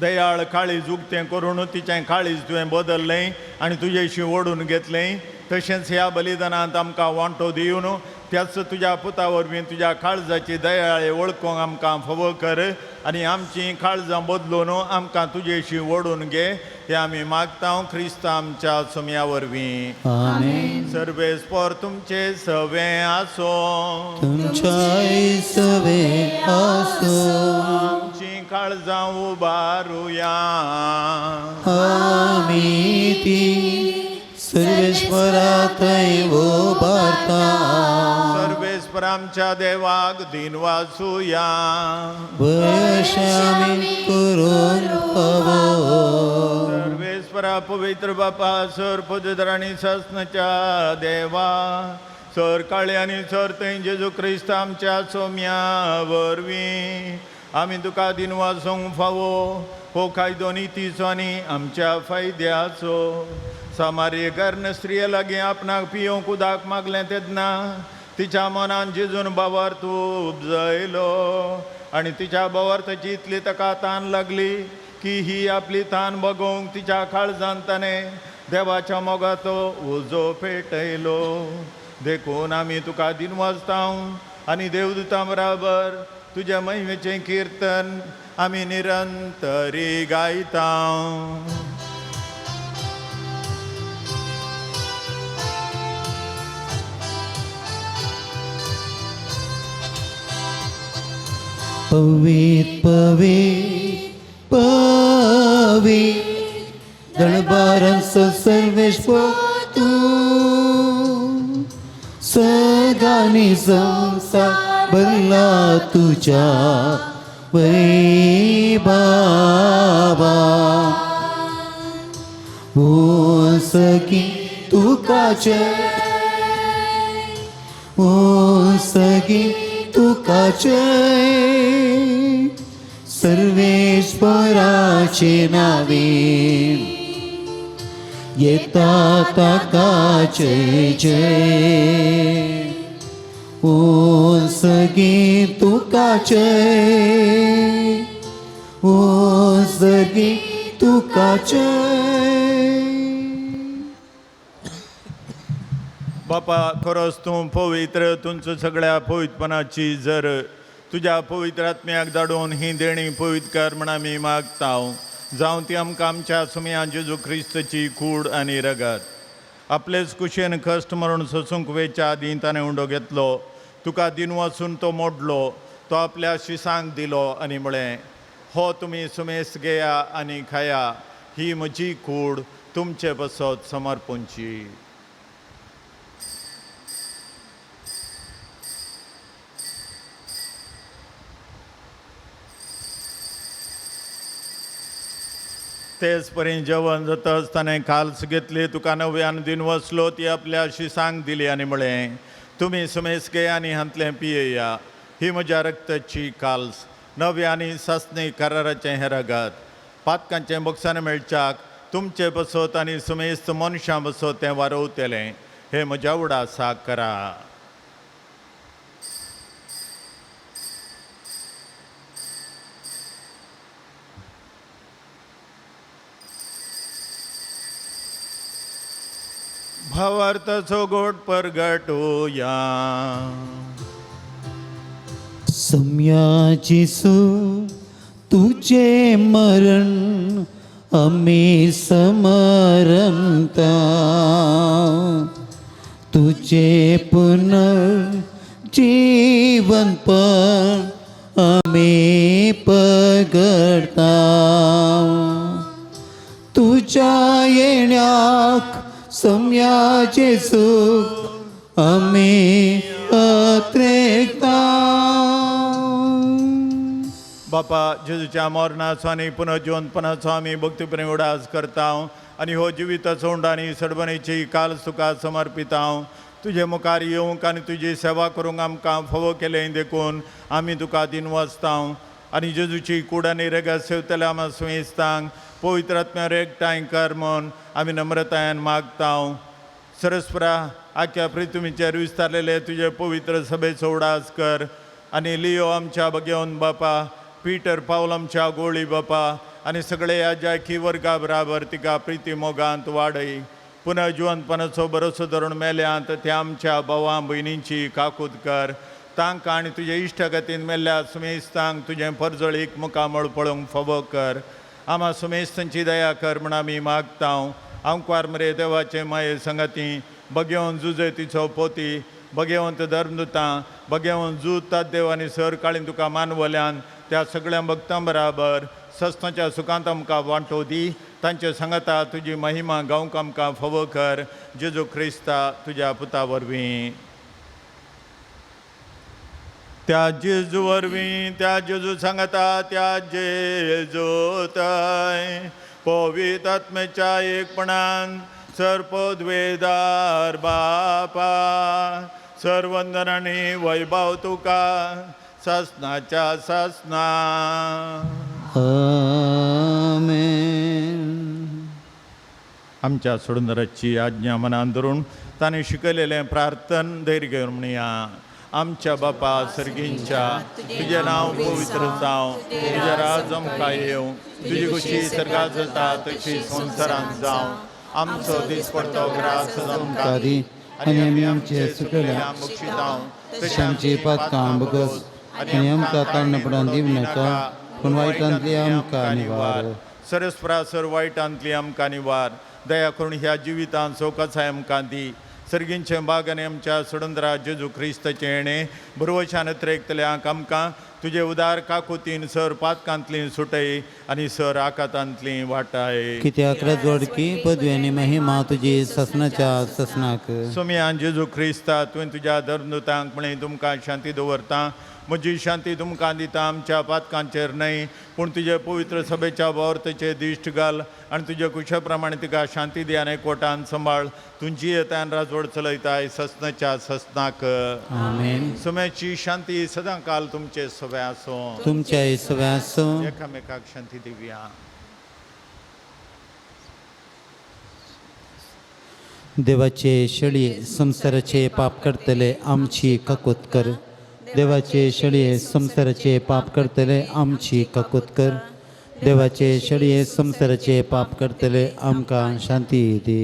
दयाळ काळीज उगतें करून तिचें काळीज तुवें बदललें आनी तुजेशी ओडून घेतलें. तशेंच ह्या बलिदानांत आमकां वांटो दिवन त्याच तुज्या पुता वरवीं तुज्या काळजाची दयाळे वळखूंक आमकां फावो कर आनी आमचीं काळजां बदलून आमकां तुजेशी ओडून घे हें आमी मागता क्रिस्तांव आमच्या सोम्या वरवीं. आमेन. सर्वेस्पर तुमचे सवें आसो. तुमच्याय सवें आसो. आमचीं काळजां उबारुया. आमी ती सर्वेश्वरा थंय उबारता. सर्वेस्पर आमच्या देवाक दिन वाचुया. वशामी करून फावो. सर्वेस्परा पवित्र बापा सर पवित्र आनी ससनच्या देवा सर काळे आनी सर थंय जेजू क्रिस्त आमच्या सोम्या वरवीं आमी तुका दिन वाचूंक फावो हो कायदो नितीचो आनी आमच्या फायद्याचो. सामार्य गर्न स्त्रिये लागीं आपणाक पियोवंक उदक मागलें तेन्ना तिच्या मनान जेजून बावर तूं उपजयलो आनी तिच्या बावर्थाची इतली ताका तान लागली की ही आपली तान बगोवंक तिच्या काळजान ताणें देवाच्या मोगाचो उजो पेटयलो. देखून आमी तुका दिन वाजता आनी देवदूतां बराबर तुज्या महिमेचें किर्तन आमी निरंतरी गायता. पवित पवित पवित दळबारांचो सर्वेश्वर तूं. सगळ्या आनी संवसार भरला तुज्या वैभावा. ओ सखी तुका जय, ओ सखी तुका जय, सर्वेश्वराचे नावे येता ताका जय जय. ओ सखी तुका जय, ओ सखी तुका जय. बापा खरोच तूं पवित्र, तुमचो सगळ्या पवित्रपणाची जर तुज्या पवित्र आत्म्याक धाडून ही देणी पवित्र कर म्हण आमी मागता. जावं ती आमकां आमच्या सुमया जेजू क्रिस्तची कूड आनी रगत. आपलेच कुशेन कश्ट मरण सोसूंक वेच्या आदीं ताणें उंडो घेतलो, तुका दिन वाचून तो मोडलो, तो आपल्या शिसांक दिलो आनी म्हळें, हो तुमी सुमेस घेया आनी खाया, ही म्हजी कूड तुमचे पासत समर्पणची. तेच परी जेवण जातच ताणें काल्स घेतली, तुका नव्यान दिन वसलो, ती आपल्या शिसांक दिली आनी म्हळें, तुमी सुमेस घेया आनी हांतलें पियेया, ही म्हज्या रक्ताची काल्स, नव्या आनी सासणी कराराचें हें रगत, पातकांचें बोगसाण मेळच्याक तुमचे बसत आनी सुमेस्त मनशां बसत तें वारवतलें, हें म्हज्या उडासाक करा. भावार्थाचो गोड परगटूया. सम्या जेसू तुझे मरण आमी समरमता, तुझे पुनर्जीवन पण आमी पगडता, तुझ्या येण्याक सम्या जेसू आमी अत्रेकता. बापा जेजूच्या मरणाचो आनी पुनर्जिवंतपणाचो आमी भक्तीप्रेम उडास करता आनी हो जिविताचो उंड आनी सडबणेची काल तुका समर्पिता. तुजे मुखार येवंक आनी तुजी सेवा करूंक आमकां फावो केलें देखून आमी तुका दिनवासता. आनी जेजूची कूड आनी रगत सेवतल्या आमा सुयेस्तांक पवित्र आत्म्यार एकठांय कर म्हूण आमी नम्रतायेन मागता. सरस्परा आख्या पृथ्वीचेर विस्तारलेले तुजे पवित्र सभेचो उडास कर आनी लियो आमच्या बगेवन बापा, पीटर पावल आमच्या गोळी बापा आनी सगळे ह्या जायकी वर्गा बराबर तिका प्रिती मोगांत वाडय. पुनः जिवंतपणाचो भरोसो धरून मेल्यांत त्या आमच्या भावां भयणींची काकूत कर, तांकां आनी तुजे इश्टागतीन मेल्ल्या सुमेस्तांक तुजें परजळीक मुखामळ पळोवंक फावो कर. आमा सुमेस्तांची दया कर म्हण आमी मागता. आंकवार मरे देवाचे माये संगती बगेवन जुजय तिचो पोती, बगेवंत धर्मदुतां, बगेवन जूत देव आनी सर काळीन तुका मानवल्यान त्या सगळ्या भक्तां बराबर सस्ताच्या सुखांत आमकां वांटो दी. तांचे सांगाता तुजी महिमा गावंक आमकां फावो कर, जेजू क्रिस्ता तुज्या पुता वरवीं. त्या जेजू वरवीं, त्या जेजू सांगता, त्या जेजूताय पवित्र आत्म्याच्या एकपणान सर्पद्वेदार बापा सर्वंदन आनी वैभव तुका सासनाच्या सासना. आमेन. आमच्या सोडूनदाराची आज्ञा मनान धरून ताणें शिकयलेलें प्रार्थन धैर्य घेवन म्हणया. आमच्या बापा सर्गींच्या, तुजें नांव पवित्र जावं, तुजें राज आमकां येवं, तुजी खुशी सर्गात जाता तशी संवसारांत जावं. आमचो दिसपडतो ग्रास आमकां दी आनी आमी आमचे सुकल्या बक्षितांव तशें आमची पातकां बगस आनी आमकां ताणपणां दिवं नाका, पूण वायटांतली आमकां निवार. सरस्परा सर वायटांतली आमकां निवार. दया करून ह्या जिवितांत सोकसाय आमकां दी. सर्गींचे बाग आनी आमच्या सडंदरा जेजू क्रिस्ताचें येणें भरवशान त्रेकतल्यांक आमकां तुजे उदार काकुतीन सर पातकांतली सुटय आनी सर आकातांतली वाटाय. कित्याक राजवडकी पदवी आनी महिमा तुजी ससनाच्या ससनाक. सोमयान जेजू क्रिस्ता तुवें तुज्या धर्मदूतांक म्हळें तुमकां शांती दवरता, म्हजी शांती तुमकां दिता, आमच्या पातकांचेर न्हय पूण तुजे पवित्र सभेच्या बोवर्तेचेर दिश्ट घाल आनी तुजे कुशा प्रमाणे तिका शांती दी आनी एकवटान सांबाळ. तुमची येतान राजवड चलयताय ससनाच्या ससनाक. आमेन. सुम्याची शांती सदां काल तुमचे सगळे आसूं. तुमच्या सगळे आसूं. एकामेकाक शांती दिवया. देवाचे शेळये संवसाराचे पाप करतले आमची काकूत कर. देवाचे शेळये संवसाराचे पाप करतले आमची काकूत कर. देवाचे शेळये संवसाराचे पाप करतले आमकां शांती दी.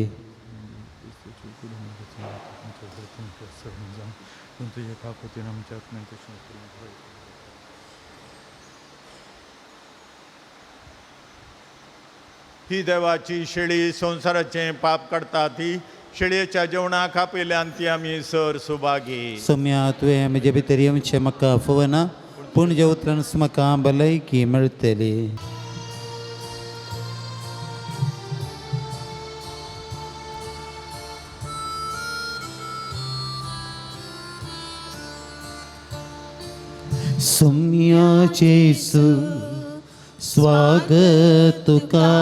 ही देवाची शेळी संवसाराचें पाप काडटा ती शेळयेच्या जेवणाक आपयल्यान ती आमी सर सुभागी. सोम्या तुवें म्हजे भितर येवचें म्हाका फवना, पूण जे उतरान म्हाका भलायकी मेळटली. सोम्या जेजू स्वागत तुका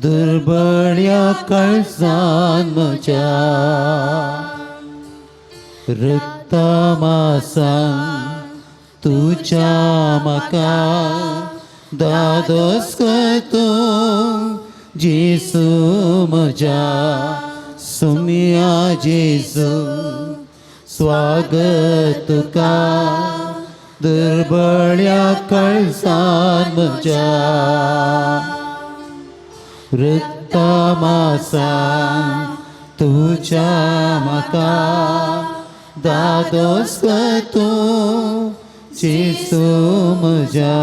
दुर्बळ्या काळजान म्हज्या रक्तमासान तुज्या म्हाका दादोस तूं जेजू म्हज्या. सोम्या जेजू स्वागत तुका दुर्बळ्या काळजान म्हज्या रक्तमासान तुज्या म्हाका दादोस तूं जेजू म्हज्या.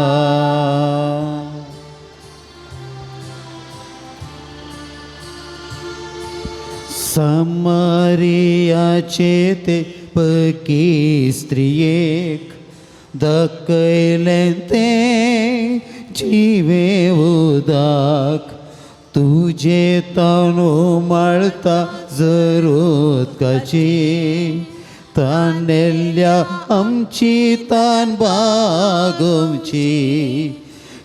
समारियाचे ते पकी स्त्रियेक दाखयलें तें जिवे उदक, तुजे ताणू माळता जरूतकाची ताणेल्ल्या आमची तान बागोवची.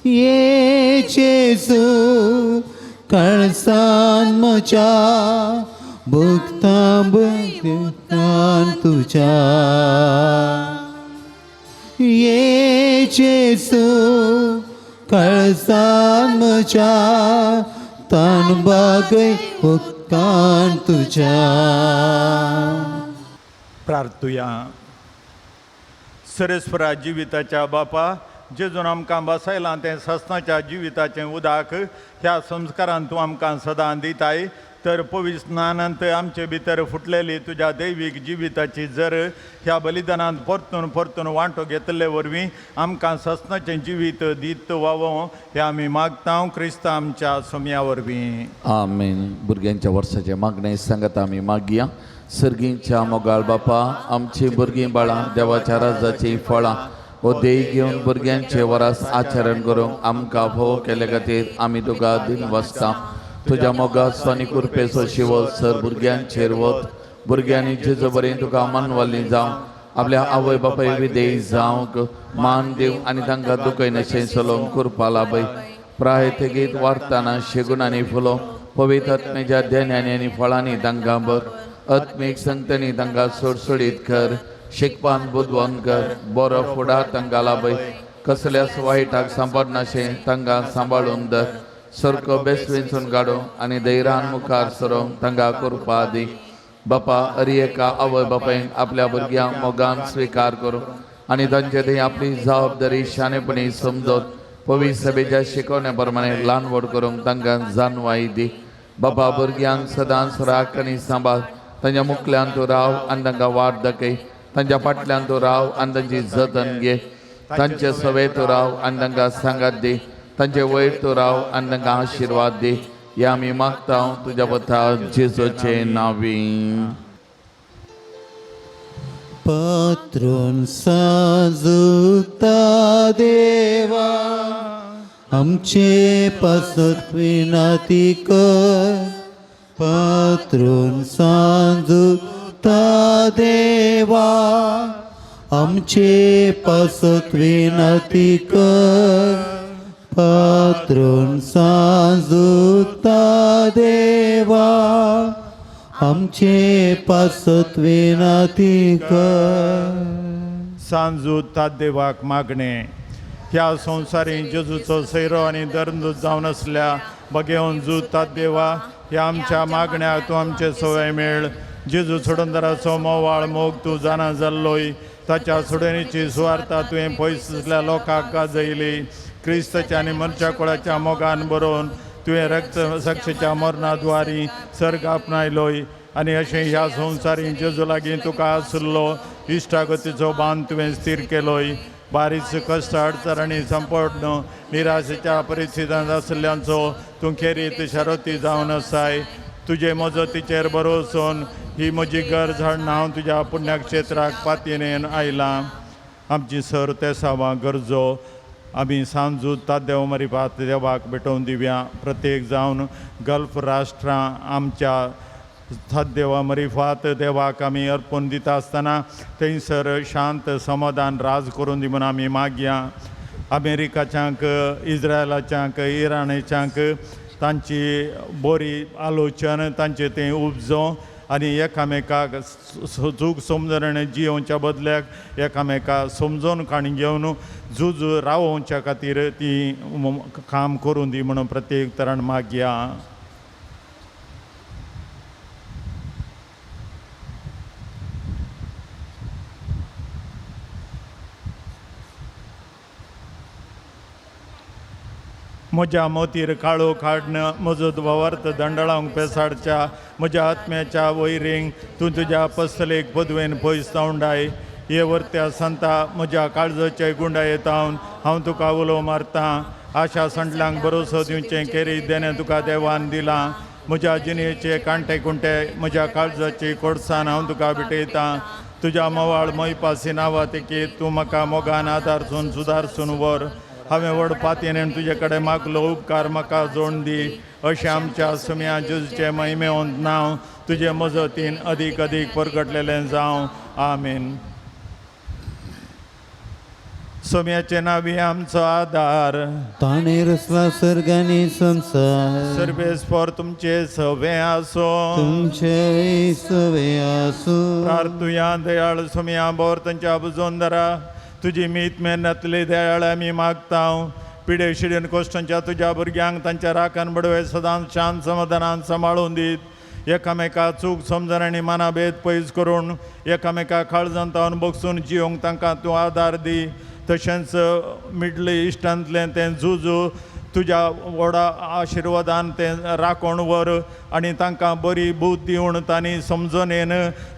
ये जेजू काळजान म्हज्या भोगता भोगतान तुज्या. ये जेजू काळजान म्हज्या तान बागय भोगतान तुज्या. प्रार्थुया. सरेस्वरा जिविताच्या बापा, जेजून आमकां बसयलां तें ससनाच्या जिविताचें उदक ह्या संस्कारान तूं आमकां सदां दिताय, तर पवित्र स्नानांत आमचे भितर फुटलेली तुज्या दैवीक जिविताची जर ह्या बलिदानांत परतून परतून वांटो घेतले वरवीं आमकां ससनाचें जिवीत दीत वावो हें आमी मागता क्रिस्ता आमच्या सोम्या वरवीं. आमेन. भुरग्यांच्या वर्साचें मागणें सांगता आमी मागया. सर्गींच्या मोगाळ बापा, आमची भुरगीं बाळां देवाच्या राजाचीं फळां हो देह घेवन भुरग्यांचे वरास आचरण करूंक आमकां भोव केल्ले खातीर आमी तुका दिन वाचता. तुज्या मोगाचो आनी कृपेचो शिवो सर भुरग्यांचेर वत. भुरग्यांनी जेजो बरें तुका मानवाली जावं, आपल्या आवय बापाय विदेय जावंक मान दिवंक आनी तांकां दुखयनाशें चलोवंक कृपा लाभय. प्राय तेगीत वाडतना शेगूण आनी फुलो पवित्र आत्म्याच्या ध्यानांनी आनी फळांनी तांकां भर. आत्मीक संगतनी तांकां सोडसोडीत कर, शिकपान बुदवंत कर, बरो फुडार तांकां लाभय. कसल्याच वायटाक सांबाळनाशें तांकां सांबाळून धर. सारको बेस वेंचून काडूं आनी धैर्यान मुखार सरोंक तांकां कृपा दी. बापा, हर एका आवय बापायन आपल्या भुरग्यांक मोगान स्विकार करूं आनी तांचे थंय आपली जबाबदारी शाणेपणी समजत पवित्र सभेच्या शिकवण्या प्रमाणे ल्हान व्हड करूंक तांकां जाणवाय दी. बापा, भुरग्यांक सदांच राख आनी सांबाळ. तांच्या मुखल्यान तूं राव आनी तांकां वाट दाखय. तांच्या फाटल्यान तूं राव आनी तांची जतन घे. तांचे सवे तूं राव आनी तांकां सांगात दी. तांचे वयर तूं राव आनी तांकां आशिर्वाद दी. हे आमी मागता तुज्या पथा जेजूचे नांवी. पात्रून साजुता देवा आमचे पासत विनाती कर पात्रून साजुता देवा आमचे पासत विनाती कर पात्रून साजुता देवा आमचे पासत विनाती कर. सांजू देवाक मागणे ह्या संवसारी जेजूचो सैरो आनी धर्मदूत जावन आसल्या बगेवन जूत देवा ह्या आमच्या मागण्याक तूं आमचे सवय मेळ. जेजू सोडंदराचो मोवाळ मोग तूं जाणा जाल्लोय ताच्या सोडणीची सुवार्ता तुवें पयस आसल्या लोकांक गाजयली. क्रिस्ताच्या आनी मनशा कुळाच्या मोगान बरोवन तुवें रक्त साक्षीच्या मरणाद्वारी सर्ग आपणायलोय आनी अशें ह्या संवसारी जेजू लागीं तुका आसलो इश्टागतीचो बांद तुवें स्थीर केलोय. बारीस कश्ट अडचणी संपन्न निराशेच्या परिस्थितींत आशिल्ल्यांचो तूं खेरीत शरती जावन आसाय. तुजे मजतीचेर भरोसोन ही म्हजी गरज हाडून हांव तुज्या पुण्यक्षेत्राक पातयेन आयलां. आमची सर तेसावां गरजो आमी सांजू तादेव मरिपात देवाक भेटोवन दिवया. प्रत्येक जावन गल्फ राष्ट्रां आमच्या देवा मरिफात देवाक आमी अर्पून दिता आसतना थंयसर शांत समाधान राज करून दी म्हूण आमी मागया. अमेरिकाच्यांक इस्रायलाच्यांक इराणाच्यांक तांची बरी आलोचन तांचे तें उपजो आनी एकामेकाक चूक समजून जियोवच्या बदल्याक एकामेका समजून काणी घेवन झूज रावोवच्या खातीर ती काम करून दी म्हणून प्रत्येक तरान मागया. म्हज्या मोतीर काळो काडन म्हजो भवार्थ दंडळांक पेसाडच्या म्हज्या आत्म्याच्या वैरींक तूं तुज्या पसलेक पदवेन पयस तावंडाय. हे वर्त्या संता म्हज्या काळजाचे गुंडाये तावन हांव तुका उलो मारतां. आशा संटल्यांक भरोसो दिवचें केरी देणें तुका देवान दिलां. म्हज्या जिणेचे कांटे कुंटे म्हज्या काळजाची कोडसान हांव तुका भेटयतां. तुज्या मोवाळ मोयपासी नांवा तेकी तूं म्हाका मोगान आदारसून सुदारसून व्हर. हांवें व्हड पातयेन तुजे कडेन मागलो उपकार म्हाका जोड दी. अशें आमच्या सुम्या जेजूचें महिमेवंत नांव तुजे मजतीन अदीक अदीक परगटलेलें जावं. आमीन. सोम्याचे नावी आमचो आदार ताणें रचला सर्ग आनी संवसार. सर्वेस्पर तुमचे सवे आसो तुमचे सवे आसूं. प्रार्थुया दयाळ सोम्या बोर तांच्या बुजोंदरा तुजी मीत मेहनतली दयाळ आमी मागता. पिडे शिडेन कोश्टांच्या तुज्या भुरग्यांक तांच्या राखण बडवे सदांच शांत समाधानान सांबाळून दीत. एकामेका चूक समजण आनी मानाभेद पयस करून एकामेका काळजान तावन बगसून जियोंक तांकां तूं आदार दी. तशेंच मिडल इस्टांतलें तें झूज तुज्या व्हडा आशिर्वादान तें राखोवन व्हर आनी तांकां बरी बूद दिवन तांणी समजणेन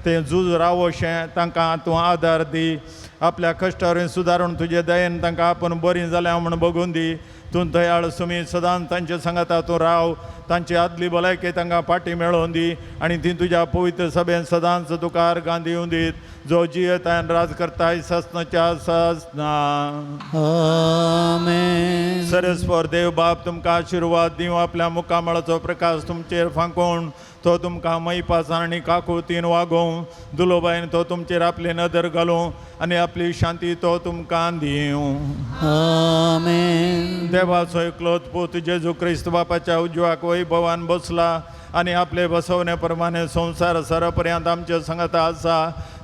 तें झूज रावोशें तांकां तूं आदार दी. आपल्या कश्टार सुदारून तुजे दयेन तांकां आपूण बरीं जाल्या म्हूण बगून दी. तूं दयाळ सुमी सदांच तांचे सांगाता तूं राव. तांची आदली भलायकी तांकां फाटी मेळोवन दी आनी ती तुज्या पवित्र सभेन सदांच तुका अर्गां दिवं दीत. जो जियेतान राज करताय ससनाच्या ससना. आमेन. सरस्वर देव बाप तुमकां आशिर्वाद दिवं. आपल्या मुखामळाचो प्रकाश तुमचेर फांकोवन तो तुमकां मैपासान आनी काकुळतीन वागोवं. दुलोबायन तो तुमचेर आपली नदर घालूं आनी आपली शांती तो तुमकां दिवं. आमेन. देवाचो एकलोच पूत जेजू क्रिस्त बापाच्या उजवाक वैभवान बसला आनी आपले बसवणे प्रमाणे संवसार सरपर्यंत आमचे सांगाता आसा.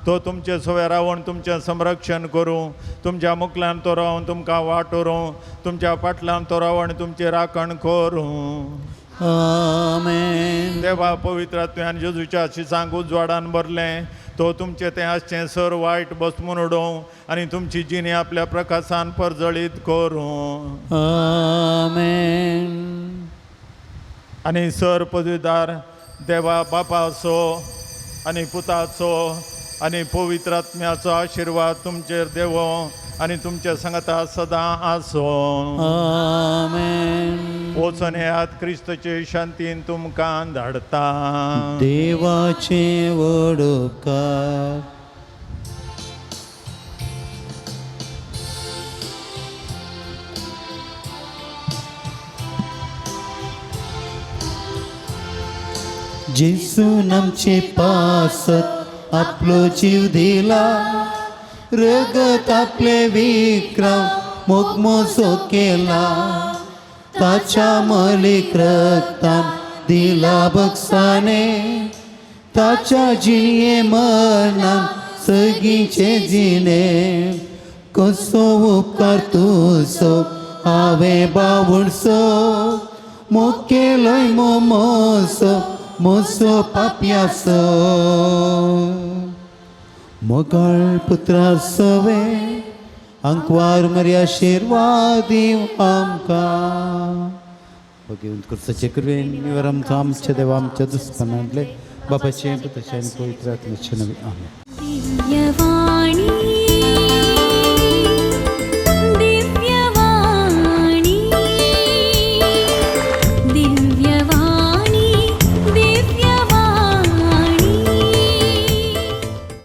तो तुमचे सवे रावन तुमचें संरक्षण करूं. तुमच्या मुखल्यान तो रावन तुमकां वाट व्हरूं. तुमच्या फाटल्यान तो रावन तुमची राखण करूं. आमेन. देवा पवित्र आत्म्यान जेजूच्या शिसांक उजवाडान भरलें तो तुमचें तें आसचें सर वायट बसमून उडोवं आनी तुमची जिणी आपल्या प्रकाशान परजळीत करूं. आमेन. आनी सर पदवीदार देवा बापाचो आनी पुताचो आनी पवित्र आत्म्याचो आशिर्वाद तुमचेर देवो आनी तुमच्या सांगाता सदां आसो. आमेन. वचून येयात क्रिस्तचे शांतीन तुमकां धाडता. देवाचे व्हड उपकार. जेसून आमचे पासत आपलो जीव दिला, रगत आपले विक्रम मोगमोजो केला, ताच्या मलीक रक्तान दिला बक्षाने, ताच्या जिणे मरणान सगींचे जिणे. कसो उपकार तुजो हांवें बावडसो, मोकेलोय मोमोसो मोसो पापयासो. मोगाळ पुत्रा सवे अंकवार मर्या आशिर्वाद आमकां. भगवंत कुर्साचे कृपेन निवर आमचो आमच्या देवा आमच्या दुस्पनांतले बापाचे पुताचे आनी पवित्र आत्म्याचे नवे. आमेन. दिव्यवाणी.